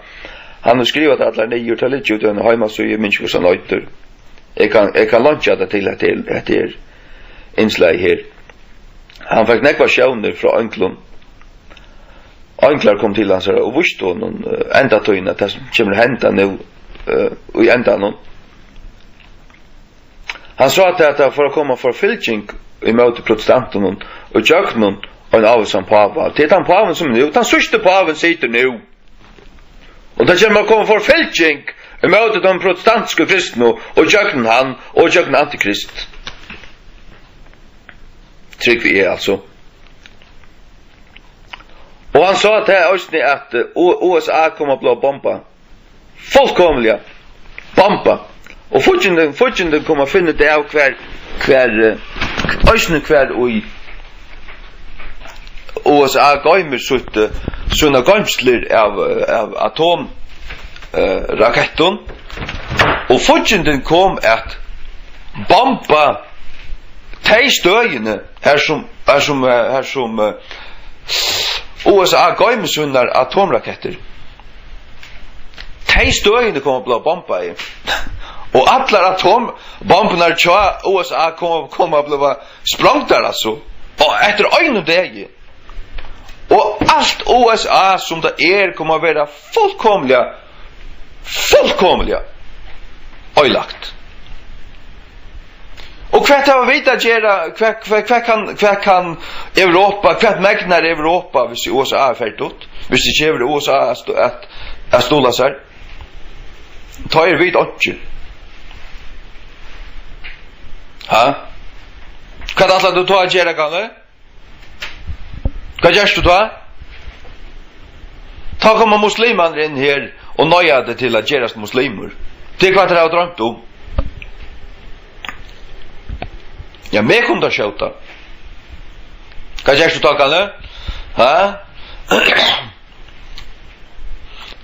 Hann hevur skrivað tað allar niður, tað liggur úti á eini heimasíðu, eg minnist ikki, hvussu hann eitur. Eg kann, eg kann leinkja tað til, hetta er, hetta er innslagið her. Hann fekk nógvar sjónir frá einglum. Einglar komu til hansara og vístu honum, eh, endatíðina, tað sum kemur at henda nú, eh, í endanum. Hann sá tað, at tað fór at koma forfylging ímóti protestantunum og gjøgnum ein ávísan páva. Tað er tann pávin, sum er nú, tann síðsti pávin situr nú. Og tað kemur at koma forfylging ímóti teimum protestantsku kristnu og gjøgnum hann og gjøgnum antikrist. Trúgvi eg, altso. Og hann sá tað eisini, at, eh, U-, U S A kom at blíva bombað. Fullkomiliga bombað. Og fíggindin, fíggindin kom at finna út av, hvar, hvar, eh, eisini hvar í U S A goymir sítt, eh, sínar goymslur av, eh, av atom, eh, rakettum. Og fíggindin kom at bomba tey støðini, har sum, har sum, eh, har sum, eh, U S A goymir sínar atomrakettir. Tey støðini koma at blíva bombað. Og allar atombomburnar hjá U S A koma, koma at blíva sprongdar, altso. Og eftir einum degi. Og alt U S A, sum tað er, koma at vera fullkomiliga, fullkomiliga oyðilagt. Og hvat hava vit at gera? Hvat, hvat, hvat kann, hvat kann Europa, hvat megnar Europa, hvis U S A er ferdigt? Hvis tað ikki hevur U S A at stu-, at, at stuðla sær, tá eru vit einki. Ha? Hvat ætlar tú tá at gera, gamli? Hvat gert tú tá? Tá koma muslimarnir inn her og noyða teg til at gerast muslimur. Tað er hvat teir hava droymt um. Ja, meg kunnu teir skjóta. Hvat gert tú tá, gamli? Ha?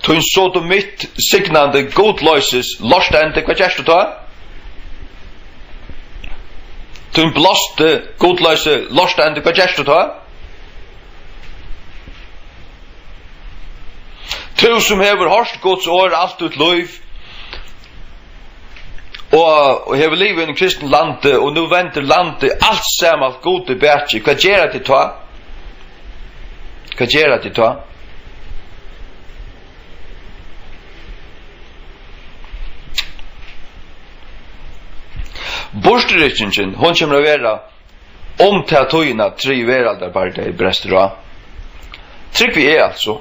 Tín sodomitt signandi gudloysis lortendi, hvat gert tú tá? Tín blásti gudloysi lortendi, hvat gert tú tá? Tú sum hevur hoyrt Guds orð alt títt lív, og, og hevur livað í einum kristin landi, og nú vendir landið alt saman Gudi bakið, hvat gera tit tá? Hvat gera tit tá? Burturrykkingin, hon kemur at vera um ta tíðina, triði veraldarbardagi brestur á. Trúgvi eg, altso.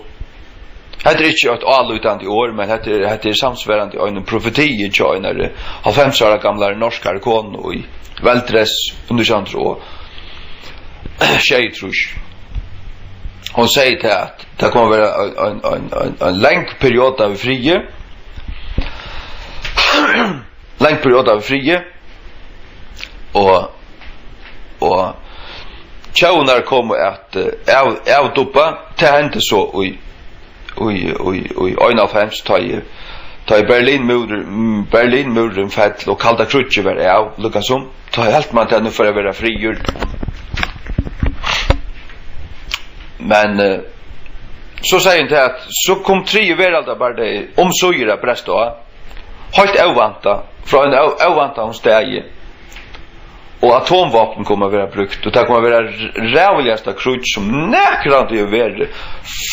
Hetta er ikki eitt álítandi orð, men hetta er, hetta er samsvarandi einum profetii hjá einari hálvfems ára gamlari norskari konu í veldress í nítjan hundrað og sjeyogtrýss. Hon segði tað, at tað kom at vera ein, ein, ein, ein, ein lang perioda við friði. Lang perioda við friði. Og, og tjóðirnar komu at, eh, av, avduppa. Tað hendi so í, í, í, í einoghálvfems, tá ið, tá ið Berlinmúrur-, mm, Berlinmúrurin fell og kalda kríggið var av, líkasum. Tá helt man, at nú fer at vera friður. Men, eh, so segði hon tað, at so kom triði veraldarbardagi umsíðir at bresta á. Heilt óvæntað, frá ein ó-, óvæntaðum staði. Og atomvápn koma at vera brúkt, og tað koma at vera r-, ræðuligasta kríggj, sum nakrantíð hevur verið.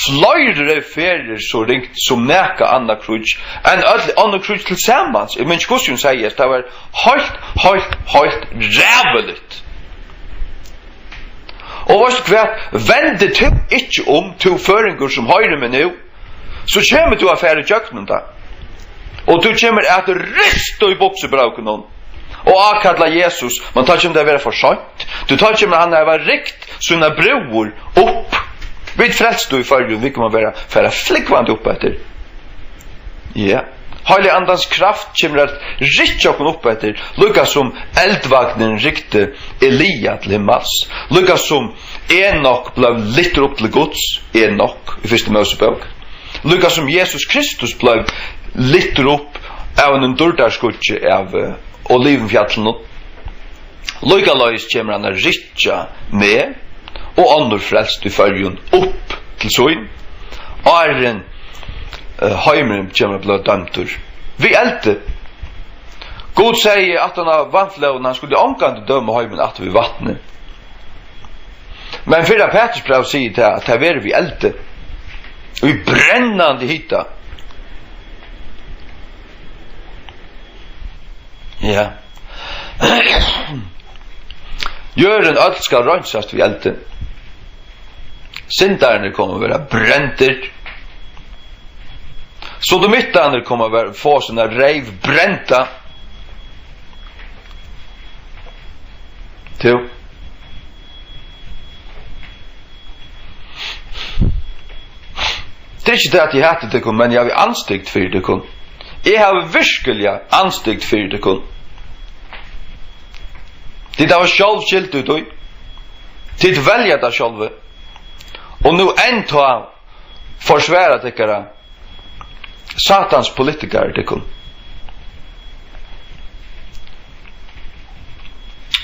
Fleiri ferðir so ringt sum nakað annað kríggj, enn øll onnur kríggj til samans. Eg minnist ikki, hvussu hon segði, at tað var heilt, heilt, heilt ræðuligt. Og veitst tú hvat? Vendir tú ikki um, tú føroyingur sum hoyrir meg nú, so kemur tú at fara ígjøgnum tað. Og tú kemur at rista í buksubrókunum og ákalla Jesus, men tá kemur tað at vera for seint. Tú, tá kemur hann at hava rykt sína brúður upp. Vit frelstu í Føroyum, vit koma at vera, fara flúgvandi upp eftir. Ja. Heiliga Andans kraft kemur at rykkja okkum upp eftir, líka sum eldvagnurin rykti Elia til himmals, líka sum Enok bleiv lyftur upp til Guds, Enok í fyrstu Mósebók, líka sum Jesus Kristus bleiv lyftur upp av einum dýrdarskýggi av, eh, Olivfjallinum. Líkaleiðis kemur hann at rykkja meg og onnur frelst í Føroyum upp til sín, áðrenn, eh, heimurin kemur at blíva dømdur við eldi. Gud segði aftan á vatnflóðina, hann skuldi ongantíð døma heimin aftur við vatni. Men fyrra Pætursbræv sigur tað, at tað verður við eldi, í brennandi hita. Ja. Jørðin øll skal reinsast við eldi. Syndararnir koma at vera brendir. Sodomittarnir koma at vera, fáa sína reyv brenda. Tú. Tað er ikki tað, at eg hati tykkum, men eg havi andstygd fyri tykkum. Eg havi virkiliga andstygd fyri tykkum. Tit hava sjálv skyldu í tí. Tit velja tað sjálvi. Og nú enntá forsvara tykkara Satans politikarar tykkum.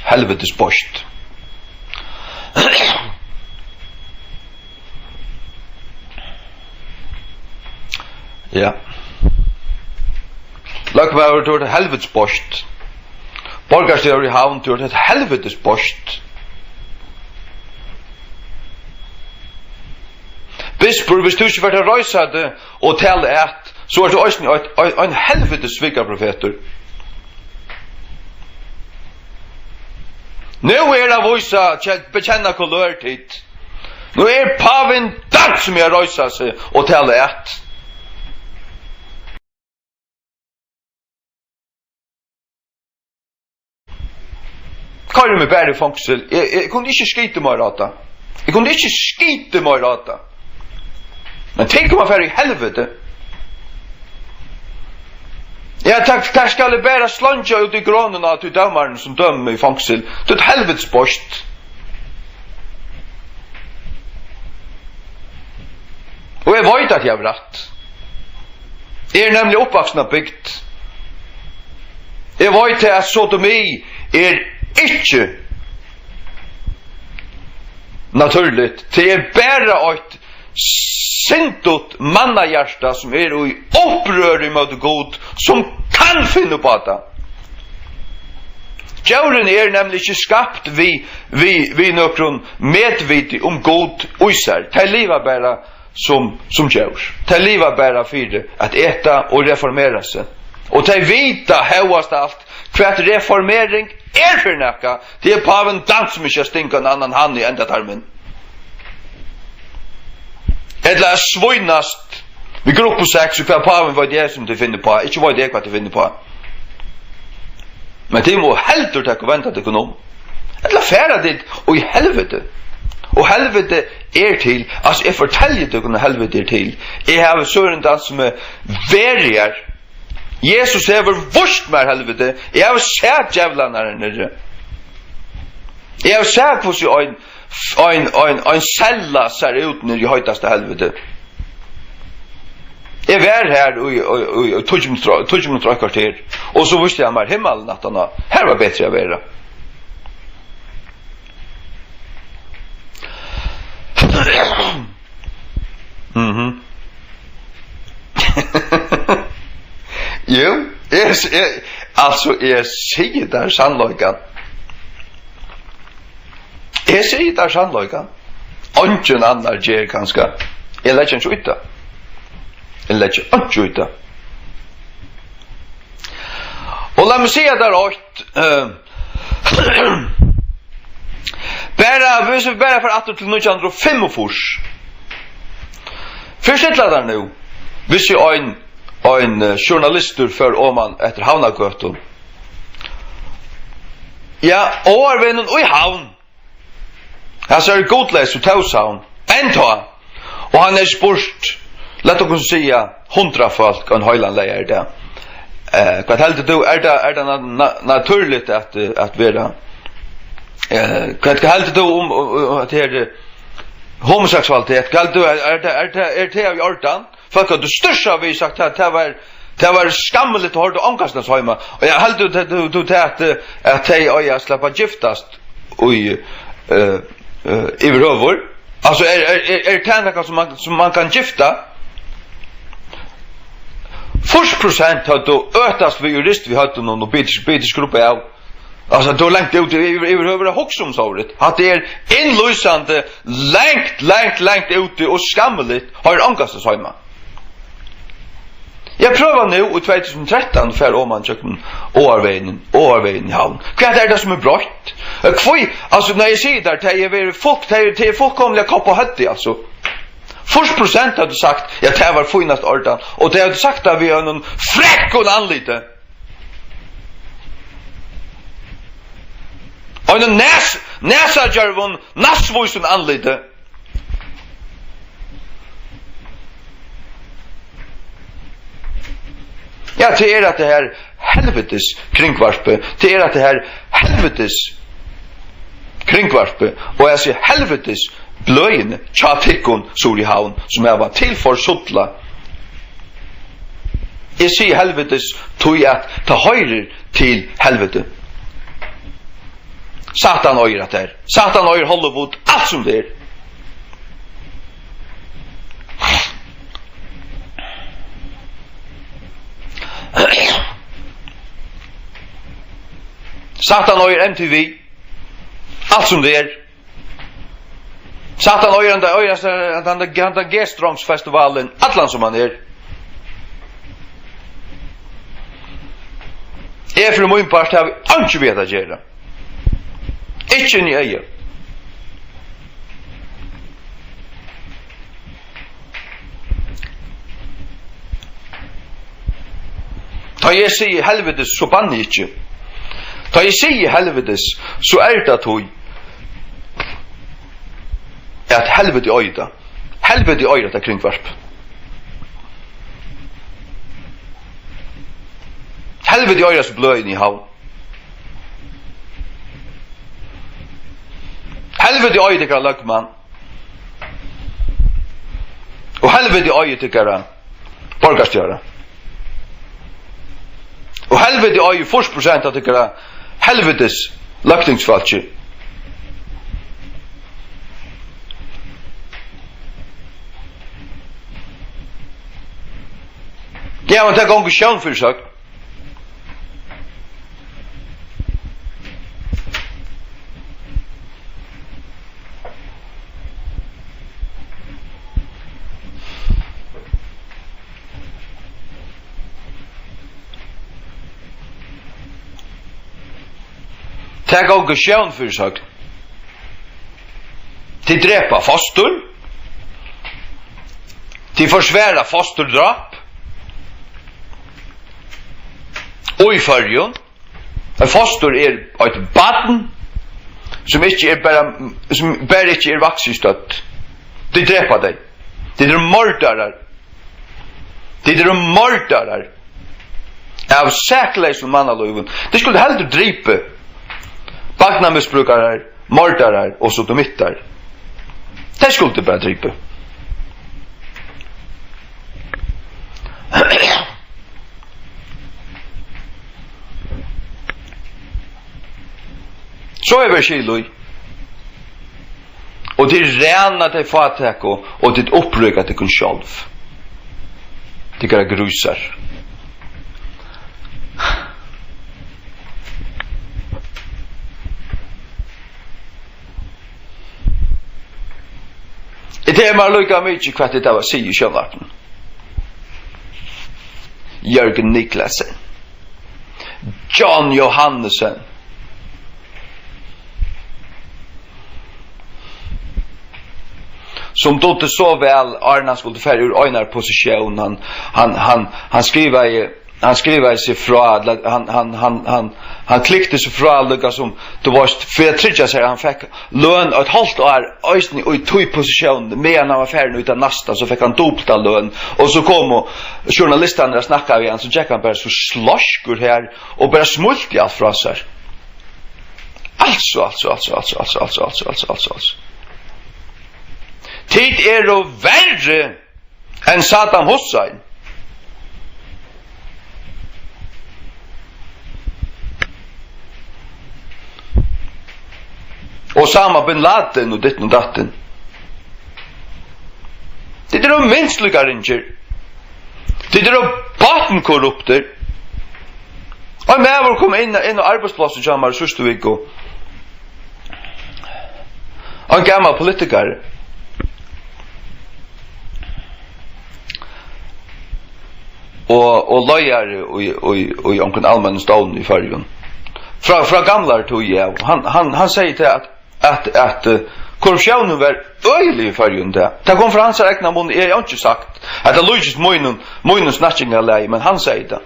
Helvitis beist. Ja. Løgmaður, tú ert eitt helvitis beist. Borgarstjóri í Havn, tú ert eitt helvitis beist. Bispur, viss tú ikki fert at reisa teg og tala at, so ert tú eisini ein, ein, ein helvitis svikaprofetur. Nú er at vísa, ke-, bekjanna kulør, tit. Nú er pávin dans við at reisa seg og tala at. Koyr meg bara í fongsul. Eg, eg kundi ikki skitið meira á tað. Eg kundi ikki skitið meira á tað. Men tit koma at fara í helviti. Ja, tað, tað skal eg bara sleingja út í grónina á tí dómaranum, sum dømir meg í fongsul. Tú ert helvitis beist. Og eg veit, at eg havi rætt. Eg eri nemliga uppvaksin á bygd. Eg veit, at sodomi er ikki natúrligt. Tað er bara eitt syndigt mannahjarta, sum er í upprør ímóti Gud, sum kann finna upp á tað. Djórini eru nemliga ikki skapt við, við, við nøkrum medviti um Gud í sær. Tey liva bara sum, sum djór. Tey liva bara fyri at eta og reformera seg. Og tey vita hóast alt, hvat reformering er fyri nakað. Tað er pávin dans sum ikki at stinga ein annan hann í endatarmin. Ella at svínast Við gruppu sex, og hvat pávin veit eg sum tit finna uppá, ikki veit eg hvat tit finna uppá. Men tit mugu heldur taka og venda tykkum um. Ella fara tit í helviti. Og helviti er til, altso, eg fortelji tykkum, at helviti er til. Eg havi Søren Dan, sum er verið her. Jesus hevur víst mær helviti. Eg havi sæð djevlarnar her niðri. Eg havi sæð, hvussu ein, ein, ein, ein sella sær út niðri í heitasta helviti. Eg var har í, í, í, í tíggju minuttir, tíggju minuttir og eitt korter, og so vísti hann mær himmalin aftaná. Har var betri at vera. Mhm. Jú, eg, eg, altso, eg sigi tær sannleikan. Eg sigi tær sannleikan. Eingin annar ger kanska. Eg leggi ikki í tað. Eg leggi ikki í tað. Og lat meg siga tær eitt, eh, bara, hvis vi bara fara aftur til nítjan hundrað og fimmogfýrs. Fyrst illa tær nú, hvis eg ein, ein, eh, journalistur fer oman eftir Havnargøtu. Ja, áarvegnum í Havn. Hasar eru gudleysir, Tórshavn. Enntá. Og hann er spurt, lat okkum siga, hundrað fólk, ein heilan leygardag. Eh, hvat heldur tú, er tað, er tað na-, na-, natúrligt at, eh, at vera, eh, hvat, hvat heldur tú um, um, um at her, eh, homoseksualitet? Hvat heldur tú, er, er tað, er tað, er tað í ordan? Fólk høvdu stúrsað við, sagt, at tað var, tað var skammiligt og hoyrdi ongastaðni heima. Og eg haldi, tú, tú, tú, tað at, at tey eiga at sleppa at giftast í, eh, eh, yvirhøvur. Altso, er, er, er, er tað nakað sum man, sum man kann gifta? Fýrs prosent høvdu øtast við jurist við høvdinum og bitu, bitu skrubba av. Altso, tú er langt úti, yvir, yvirhøvur at hugsa um sovorðið. Hatta er innlýsandi, langt, langt, langt úti og skammiligt. Hoyrir ongastaðni heima. Eg prøvi nú í tvey túsund og trettan at fara oman gjøgnum Áarvegin, Áarvegin í Havn. Hvat er tað sum er broytt? Eh, hví, altso, nær eg sigi tær, tað er verið fult, tað er, tað er fullkomiliga kopp á høvdið, altso. Fýrs prosent høvdu sagt, ja, tað var fínasta ordan, og tey høvdu sagt tað við einum frekkum andliti. Einum næs-, næsadjørvum, næsvísum andliti. Ja, tað er at tað her helvitis kringvarpið, tað er at tað her helvitis kringvarpið, og eg sigi helvitis bløðini hjá tykkum suður í Havn, sum hava tilforsutlað. Eg sigi helvitis, tí at tað hoyrir til helviti. Satan eigur at tær. Satan eigur Hollywood, alt sum tað er. Satan eigur M T V, alt sum tað er. Satan eigur, hann eigur, hann, hann, hann G-strongsfestivalin, allan sum hann er. Eg fyri mín part havi einki við hetta at gera. Ikki inn í eyga. Tá eg sigi helvitis, so banni eg ikki. Tá eg sigi helvitis, so er tað tí, at helviti eigur tað. Helviti eigur hetta kringvarp. Helviti eigur hasi bløðini í Havn. Helviti eigur tykkara løgmann. Og helviti eigur tykkara borgarstjóra. Og helviti eigur fýrs prosent av tykkara helvitis løgtingsfólki. Ja, men tað gongur sjón fyri søgn. Tað gongur sjón fyri søgn. Tit drepa fostur. Tit forsvara fosturdráp í Føroyum. Eitt fostur er eitt barn, sum ikki er bara, sum bara ikki er vaksið stødd. Tit drepa tey. Tit eru mordarar. Tit eru mordarar av sakleysum mannalívi. Tit skuldu heldur dripið barnamisbrúkarar, mordarar og sodomittar. Tey skuldu bara dripið. So er skil í. Og tit ræna tey fátæku, og tit uppríka tykkum sjálv. Tykkara grísar. Tað er mær líka mikið, hvat tit hava at siga í sjónvarpinum. Jørgen Niklasen. John Johannesen. Sum dugdi so væl, áðrenn hann skuldi fara úr einari posisjón. Hann, hann, hann, hann skrivaði, hann skrivaði seg frá, ella hann, hann, hann, hann, hann klikti seg frá, líka sum, tú veist, fyri at tryggja sær, at hann fekk løn eitt hálvt ár, eisini í tí posisjón, meðan hann var farin út av næsta, so fekk hann dupulta løn, og so komu journalistarnir at snakka við hann, so gekk hann bara so sleiskur her, og bara smílti alt frá sær. Altso, altso, altso, altso. Tit eru verri enn Saddam Hussein. Osama bin Laden og ditten og datten. Tit eru minst líka ringir. Tit eru botnkorruptir. Ein maður kom inn, inn á arbeiðsplássið hjá mær síðstu viku. Ein gamal politikari. Og, og leiðari í, í, í onkrum almennum stovni í Føroyum. Frá, frá gamlari tíð, ja. Hann, hann, hann segði tað, at at, at, eh, korruptiónin var øgilig í Føroyum tá. Tað kom frá hansara egna munni, eg havi einki sagt. Hetta líkist mínum, mínum snakkingarlagi, men hann segði tað.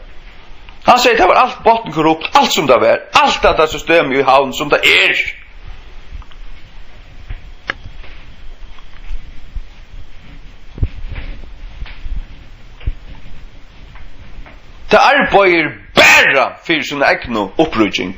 Hann segði, tað var alt botnkorrupt, alt sum tað var. Alt hetta systemið í Havn sum tað er. Tað arbeiðir bara fyri sína egnu uppríking.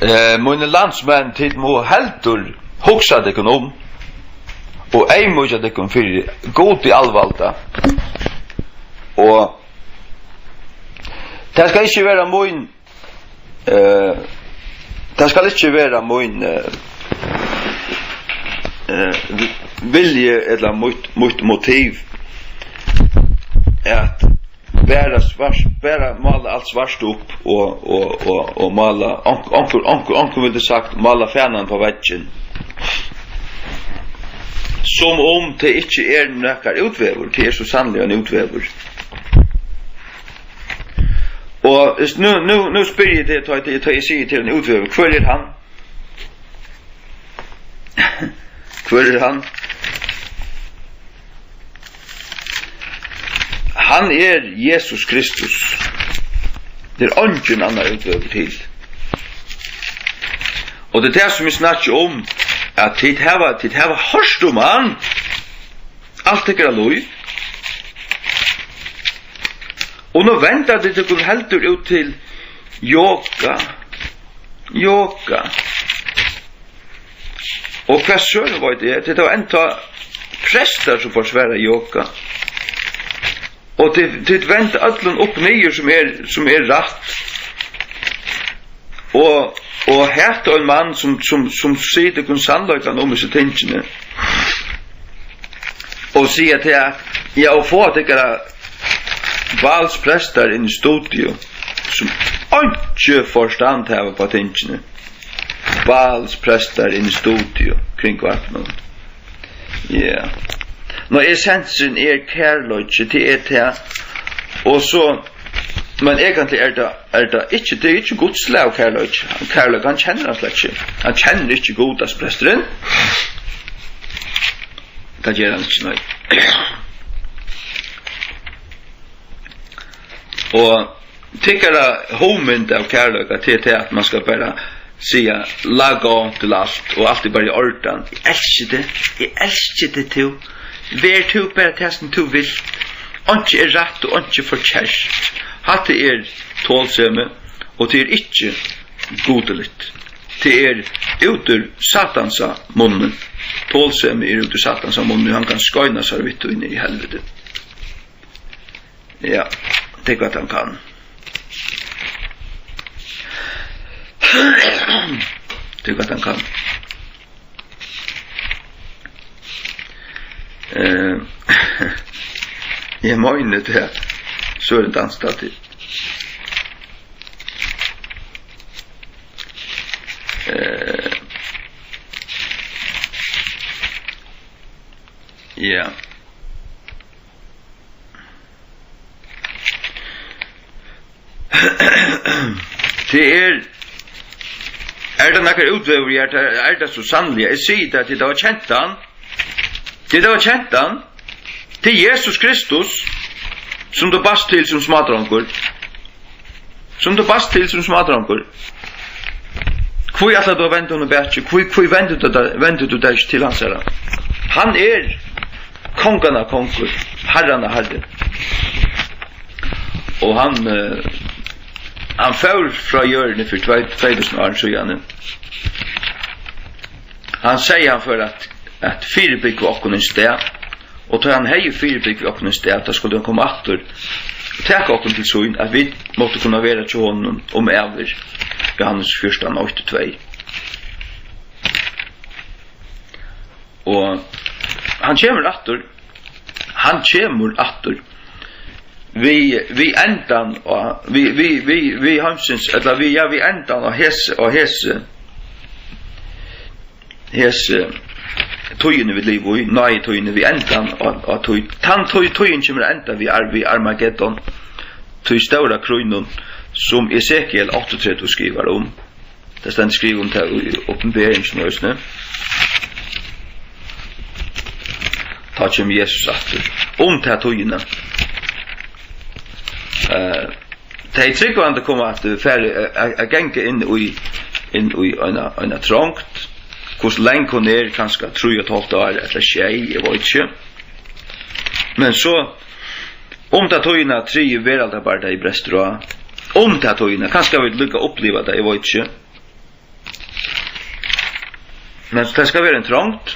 Eh, mínir landsmenn, tit mugu heldur hugsa tykkum um og eyðmýkja tykkum fyri Gudi alvalda. Og tað skal ikki vera mín, eh, tað skal ikki vera mín, eh, eh, vilji ella mítt, mítt motiv at bara svart, bara mála alt svart upp og, og, og, og mála, onk-, onkur, onkur, onkur vildi sagt, mála fanan á veggin. Sum um tað ikki er nakar útvegur, tað er so sanniliga ein útvegur. Og s-, nú, nú, nú spyrji eg teg, tá, tá, tá eg sigi, tað er ein útvegur, hvør er hann? Hvør er hann? Hann er Jesus Kristus. Tað er eingin annar útvegur til. Og tað er tað, sum eg snakki um, at tit hava, tit hava hoyrt um hann alt tykkara lív. Og nú venda tit tykkum heldur út til yoga. Yoga. Og hvat søren veit eg, tit hava enntá prestar sum forsvara yoga. Og tit, tit venda øllum upp niður sum er, sum er rætt. Og, og hata ein mann sum, sum, sum sigur tykkum sannleikan um hesi tingini. Og siga til at, ja, og fáa tykkara Báls prestar inn í studio, sum einki forstand hava upp á tingini. Baals prestar inn í studio kring varpinum. Ja. Nú, essensurin er kærleiki, tað er tað. Og so, men eigentliga er tað, er tað ikki, tað er ikki Guds slag av kærleiki. Kærleiki, hann kennir hann slett ikki. Hann kennir ikki Gud, altso presturin. Tað ger hann ikki, nei. Og tykkara hugmynd av kærleika, tað er tað, at man skal bara siga lagom til alt, og alt er bara í ordan. Eg elski teg, eg elski teg, tú. Ver tú bara tað, sum tú vilt. Einki er rætt og einki forkert. Hatta er tolsemi, og tað er ikki gudiligt. Tað er út úr Satansa munni. Tolsemi er út úr Satansa munni, hann kann skeina sær við tí niður í helviti. Ja, tað er hvat hann kann. Tað er hvat hann kann. Eh, eg meini tað, Søren Danstad. Eh, ja. Tað er, er tað nakar útvegur, ja, tað er tað so sanniliga. Eg sigi tað, tí tað var kent hann. Tí tað var kent hann. Tað er Jesus Kristus, sum tú bast til sum smádrongur. Sum tú bast til sum smádrongur. Hví ætlar tú at venda honum bakið? Hví, hví vendir tú tær, vendir tú tær ikki til hansara? Hann er konganna kongur, harranna harri. Og hann, eh, hann fór frá jørðini fyri tvey, tvey túsund árum síðani. Hann segði, hann fór at, at fyribúgva okkum í stað. Og tá hann hevði fyribúgvið okkum í stað, tá skuldi hann koma aftur og taka okkum til sín, at vit máttu kunna vera hjá honum um ævir. Johannes fjúrtan, eitt og tvey. Og hann kemur aftur. Hann kemur aftur. Við, við endan á, við, við, við, við heimsins, ella við, ja, við endan á hesi, á hesi. Hesi tíðini, vit liva í, náðitíðini, við endan á, á tíð. Tann tíð, tíðin kemur at enda við Ar-, við Armageddon, tí stóra krígnum, sum Esekiel áttaogtretivu skrivar um. Tað stendur skrivað um tað í Opinberingini eisini. Tá kemur Jesus aftur. Um ta tíðina. Eh, Tey trúgvandi koma at fara at, at, at ganga inn í, inn í eina, eina trongd. Hvussu long hon er, kanska trý og eitt hálvt ár ella sjey, eg veit ikki. Men so, um ta tíðina triði veraldarbardagi brestur á, um ta tíðina, kanska vit líka uppliva tað, eg veit ikki. Men tað skal vera ein trongd.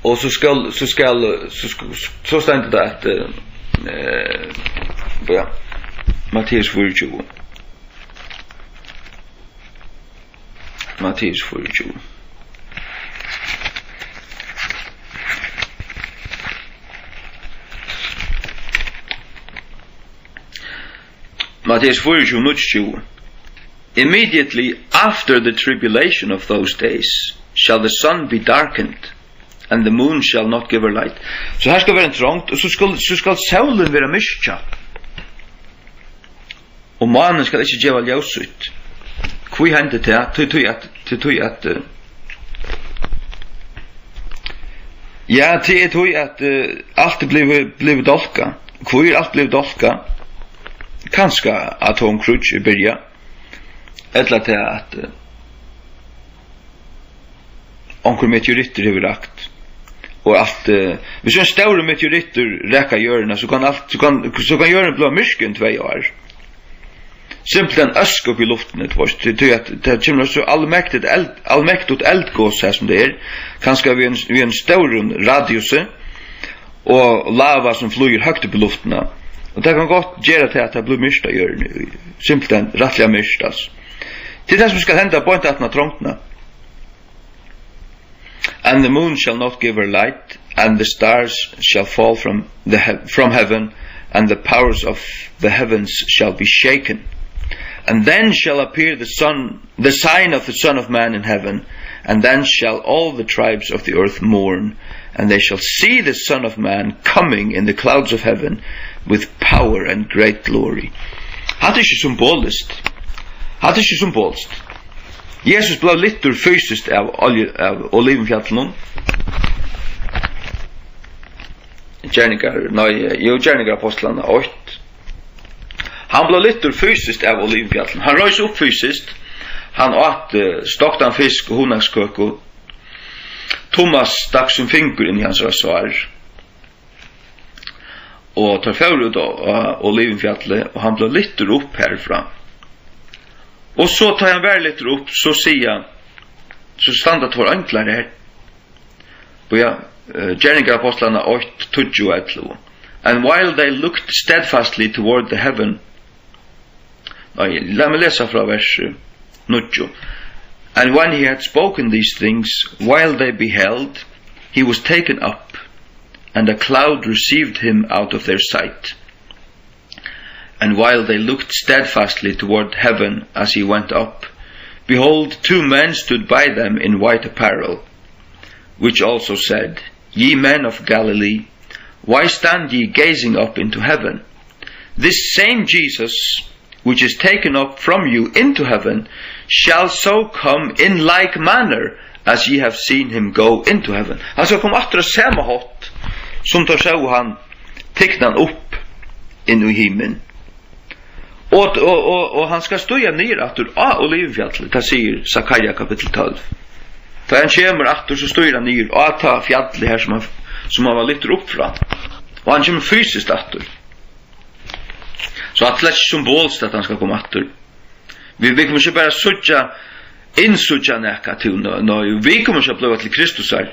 Og so skal, so skal, so sk-, so stendur tað at, eh, eh, ja, Matteus fýraogtjúgu. Matteus fýraogtjúgu. Matteus fýraogtjúgu, níggjuogtjúgu. Immediately after the tribulation of those days shall the sun be darkened, and the moon shall not give her light. So her skal vera ein trongd, og so skal, so skal sólin vera myrkjað. Og mánin skal ikki geva ljós sítt. Hví hendir tað? Tí, tí at, tí, tí at, eh, ja, tí er tí at, eh, alt er blivið, blivið dálkað. Hví er alt blivið dálkað? Kanska atomkríggj er byrjað. Ella tað at, eh, onkur meteorittur hevur rakt. Og alt, eh, viss ein stórur meteorittur rakar jørðina, so kann alt, so kann, so kann jørðin blíva myrk í tvey ár. Simpelthen øsk upp í luftini, tú veist, tí, tí at tað kemur so almektigt eld, almektigt eldgos her sum tað er, kanska við ein, við ein stórum radiusi, og lava sum flýgur høgt upp í luftina. Og tað kann gott gera tað at tað blívur myrkt á jørðini, simpelthen rættiliga myrkt, altso. Tað er tað sum skal henda beint aftan á trongdina. And the moon shall not give her light, and the stars shall fall from the he-, from heaven, and the powers of the heavens shall be shaken. And then shall appear the Son, the sign of the Son of Man in heaven, and then shall all the tribes of the earth mourn, and they shall see the Son of Man coming in the clouds of heaven with power and great glory. Hatta er ikki symboliskt. Hatta er ikki symboliskt. Jesus bleiv lyftur fysiskt av olju-, av Olivfjallinum. Gerningar, nei, jú, Gerningar Ápostlarna eitt. Hann bleiv lyftur fysiskt av Olivfjallinum. Hann reis upp fysiskt. Hann át, eh, stoktan fisk og hunangskøku. Tummas stakk sín fingur inn í hansara sár. Og teir fóru út á, á Olivfjallið, og hann bleiv lyftur upp harfrá. Og so, tá hann var lyftur upp, so siga, so standa tveir einglar her. Bíða, eh, Gerningar Ápostlarna eitt, tíggju og ellivu. And while they looked steadfastly toward the heaven, nei, lat meg lesa frá versi níggju. And when he had spoken these things, while they beheld, he was taken up, and a cloud received him out of their sight. And while they looked steadfastly toward heaven as he went up, behold, two men stood by them in white apparel, which also said, Ye men of Galilee, why stand ye gazing up into heaven? This same Jesus, which is taken up from you into heaven, shall so come in like manner as ye have seen him go into heaven. Hann skal koma aftur á sama hátt, sum teir sóu hann tiknan upp inn í himin. Og, og, og, og hann skal stíga niður aftur á Olivfjallið, tað sigur Sakaria kapittul tólv. Tá hann kemur aftur, so stígur hann niður á tað fjallið her, sum hann, sum hann var lyftur upp frá. Og hann kemur fysiskt aftur. So hatta er slett ikki symbolskt, at hann skal koma aftur. Vit, vit kunnu ikki bara síggja, innsíggja nakað til, nei, nei, vit kunnu ikki blíva til Kristusar,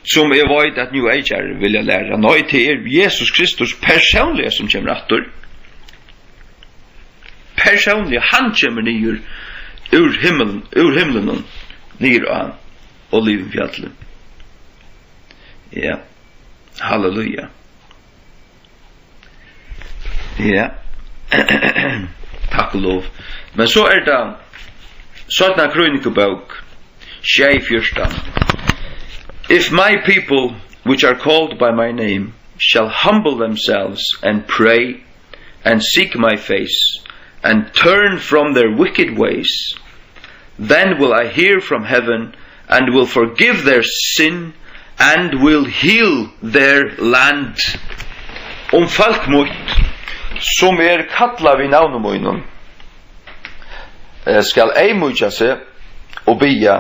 sum eg veit at New Agear vilja læra. Nei, tað er Jesus Kristus persónliga, sum kemur aftur. Persónliga, hann kemur niður úr himmel-, úr himlinum, niður á Olivfjallið. Ja. Halleluja. Ja. Takk og lov. Men so er tað seinna Krónikubók, sjey fjúrtan. If my people, which are called by my name, shall humble themselves and pray and seek my face and turn from their wicked ways, then will I hear from heaven and will forgive their sin and will heal their land. Um fólk mítt, sum er kallað við navni mínum, eh, skal eyðmýkja seg og biðja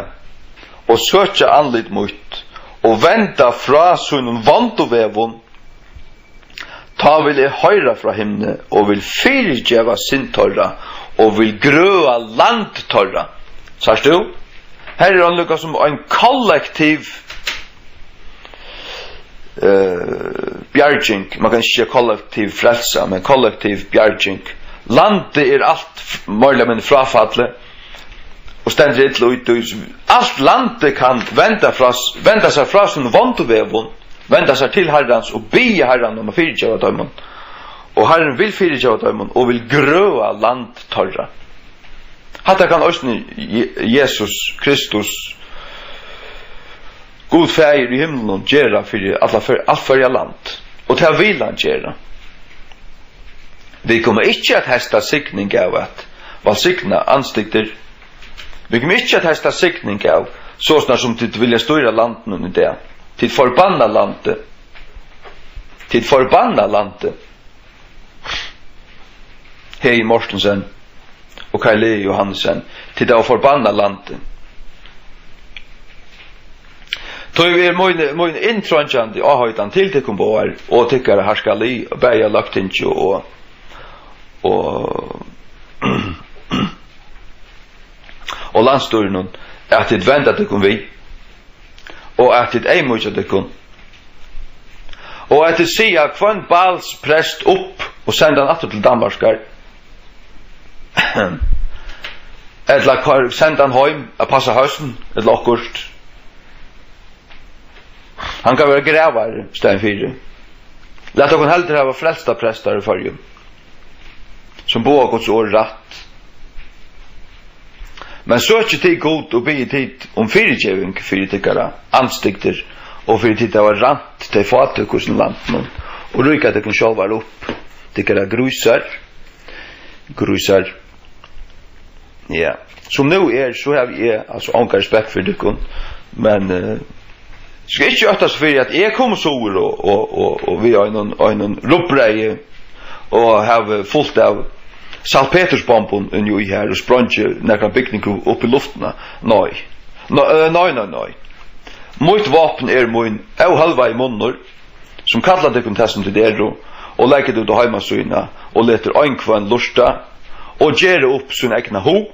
og søkja andlit mítt og venda frá sínum vondu vegum, tá vil eg hoyra frá himni og vil fyrigeva synd teirra og vil grøða land teirra. Sært tú? Her er hann líka sum ein kollektiv, eh, bjarging. Man kann ikki siga kollektiv frelsa, men kollektiv bjarging. Landið er alt f-, meira ella minni fráfallið og stendur illa í tí. Alt landið kann venda frá s-, venda sær frá sínum vondu vegum, venda sær til Harrans og biðja Harran um at fyrigeva teimum. Og Harrin vil fyrigeva teimum og vil grøða land teirra. Hatta kann eisini Je-, Jesus Kristus, Gud Faðir í himlunum, gera fyri alla Før-, alt Føroya land. Og tað vil hann gera. Vit koma ikki at heysta signing av at vælsigna andstygdir. Vit koma ikki at heysta signing av, sostatt sum tit vilja stýra landinum í dag. Tit forbanna landið. Tit forbanna landið. Heðin Mortensen og Kaj Lea Johannesen, tit hava forbannað landið. Tí er mín, mín inntreingjandi áheitan til tykkum báðar og tykkara harðska lið, bæði á Løgtingi og, og, og landsstýrinum, at tit venda tykkum við, og at tit eyðmýkja tykkum, og at tit siga hvønn Baals prest upp og senda hann aftur til Danmarkar, ella koyr, senda hann heim at passa høsn, ella okkurt. Hann kann vera gravari í staðin fyri. Lat okkum heldur hava frelstar prestar í Føroyum, sum boða Guds orð rætt. Men søkið tit Gud og biðið tit um fyrigeving fyri tykkara andstygdir og fyri tit hava rænt tey fátøku í sínum landinum og ríkað tykkum sjálvar upp, tykkara grísar, grísar. Ja, sum nú er, so havi eg altso ongan respekt fyri tykkum, men, eh, skal ikki óttast fyri, at eg komi suður og, og, og, og við einum, einum rugbreyði og havi fult av saltpetursbombum inni í her og spreingi nakrar bygningar upp í luftina. Nei. Nei, eh, nei, nei, nei. Mítt vápn er mín óhølvaði munnur, sum kallar tykkum tað, sum tit eru, og leggur tað út á heimasíðuna og letur einhvønn lurta og gera upp sín egna hug,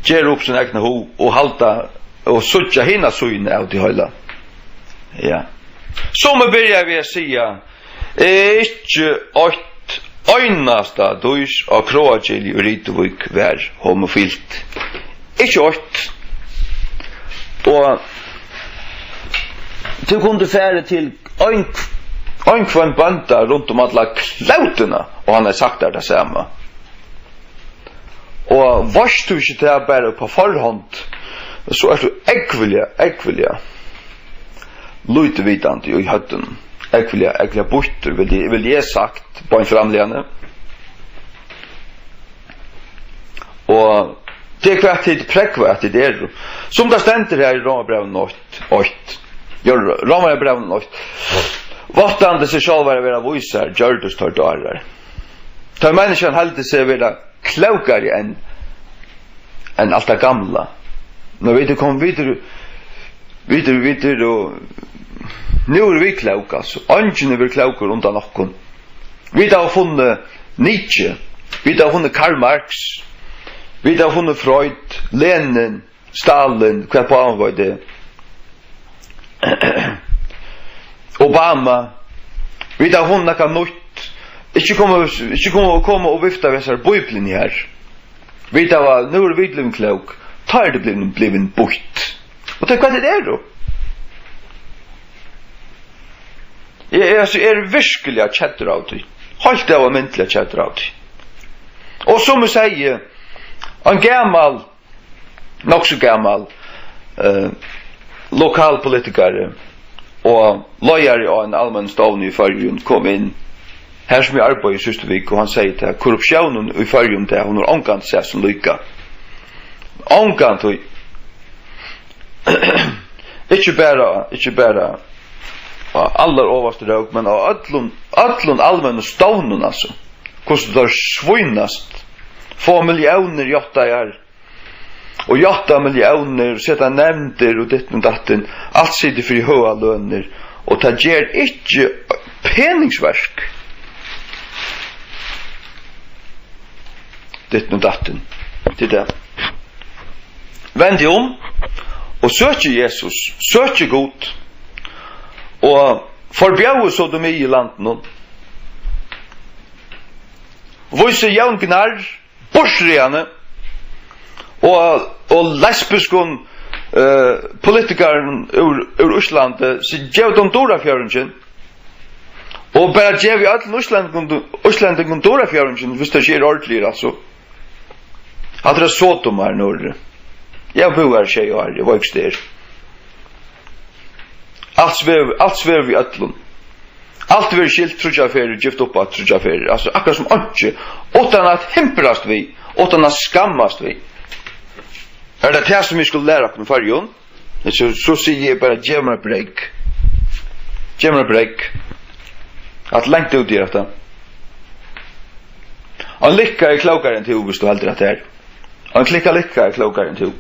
gera upp sín egna hug og halda og síggja hina síðuna av tí heila. Ja. Sum eg byrjaði við at siga, ikki eitt einasta dýr á Kráargili í Rituvík var homofilt. Ikki eitt. Og tú kundi farið til ein, einhvønn bónda runt um alla klótuna, og hann hevði sagt tær tað sama. Og veitst tú ikki tað bara upp á forhond, so ert tú ógvuliga, ógvuliga lítið vitandi í høvdinum. Ógvuliga, ógvuliga býttur, vildi, vildi eg sagt, beinframliga. Og tað er hvat tit prógva, at tit eru. Sum tað stendur her í Rómarbrævinum eitt, eitt. Jú, Rómarbrævinum eitt. Váttandi seg sjálvar at vera vísar, gjørdust teir dárar. Tá menniskjan heldur seg vera klókari enn, enn alt tað gamla. Nú vit eru komin, vit eru, vit eru, vit eru, og nú eru vit klók, altso. Eingin er verið klókur undan okkum. Vit hava funnið Nietzsche, vit hava funnið Karl Marx, vit hava funnið Freud, Lenin, Stalin, hvat pávan veit eg. Obama. Vit hava funnið nakað nýtt. Ikki koma, ikki koma, koma og vifta við hesari Bíbliuni her. Vit hava, nú eru vit blivin klók. Tá eru tey blivin, blivin býtt. Og tað er hvat tit eru. Eg, eg, altso, eg eri virkiliga keddur av tí. Heilt óalmindiliga keddur av tí. Og sum eg segði, ein gamal, nokk so gamal, eh, lokalpolitikari og leiðari á ein almenn stovn í Føroyum kom inn, har sum eg arbeiddi í síðstu viku, og hann segði tað, korruptiónin í Føroyum, tað, hon hevur ongantíð sæð sín líka. Ongantíð. Ikki bara, ikki bara á allarovastu rók, men á øllum, øllum almennum stovnum, altso. Hvussu teir svínast. Fáa milliónir játtaðar og játta milliónir, seta nevndir og ditten og datten, alt situr fyri høgar lønir, og tað ger ikki peningsverk. Ditten og datten. Til tað. Vend teg um og søkið Jesus, søkið Gud, og forbjóðið sodomi í landinum. Vísið javngnarr burtur í henni, og, og lesbiskum, eh, politikarum úr, úr Íslandi, so gev teimum durafjórðingin, og bara gev øllum íslendingum, íslendingum durafjórðingin, viss tað ikki er ordiliga, altso. Hatta er Sodoma, Noreg. Eg havi búð har sjey ár, eg veit ikki, tað er. Alt svevur, alt svevur við øllum. Alt verður skilt tríggjar ferðir, gift upp aftur tríggjar ferðir. Altso, akkurát sum einki, uttan at himprast við, uttan at skammast við. Er tað tað, sum vit skulu læra okkum í Føroyum? So, so sigi eg bara, gev mær break. Gev mær break. At langt út í hetta. Ein lukka er klókari enn tú, viss tú heldur at tað er. Ein klikka lukka er klókari enn tú.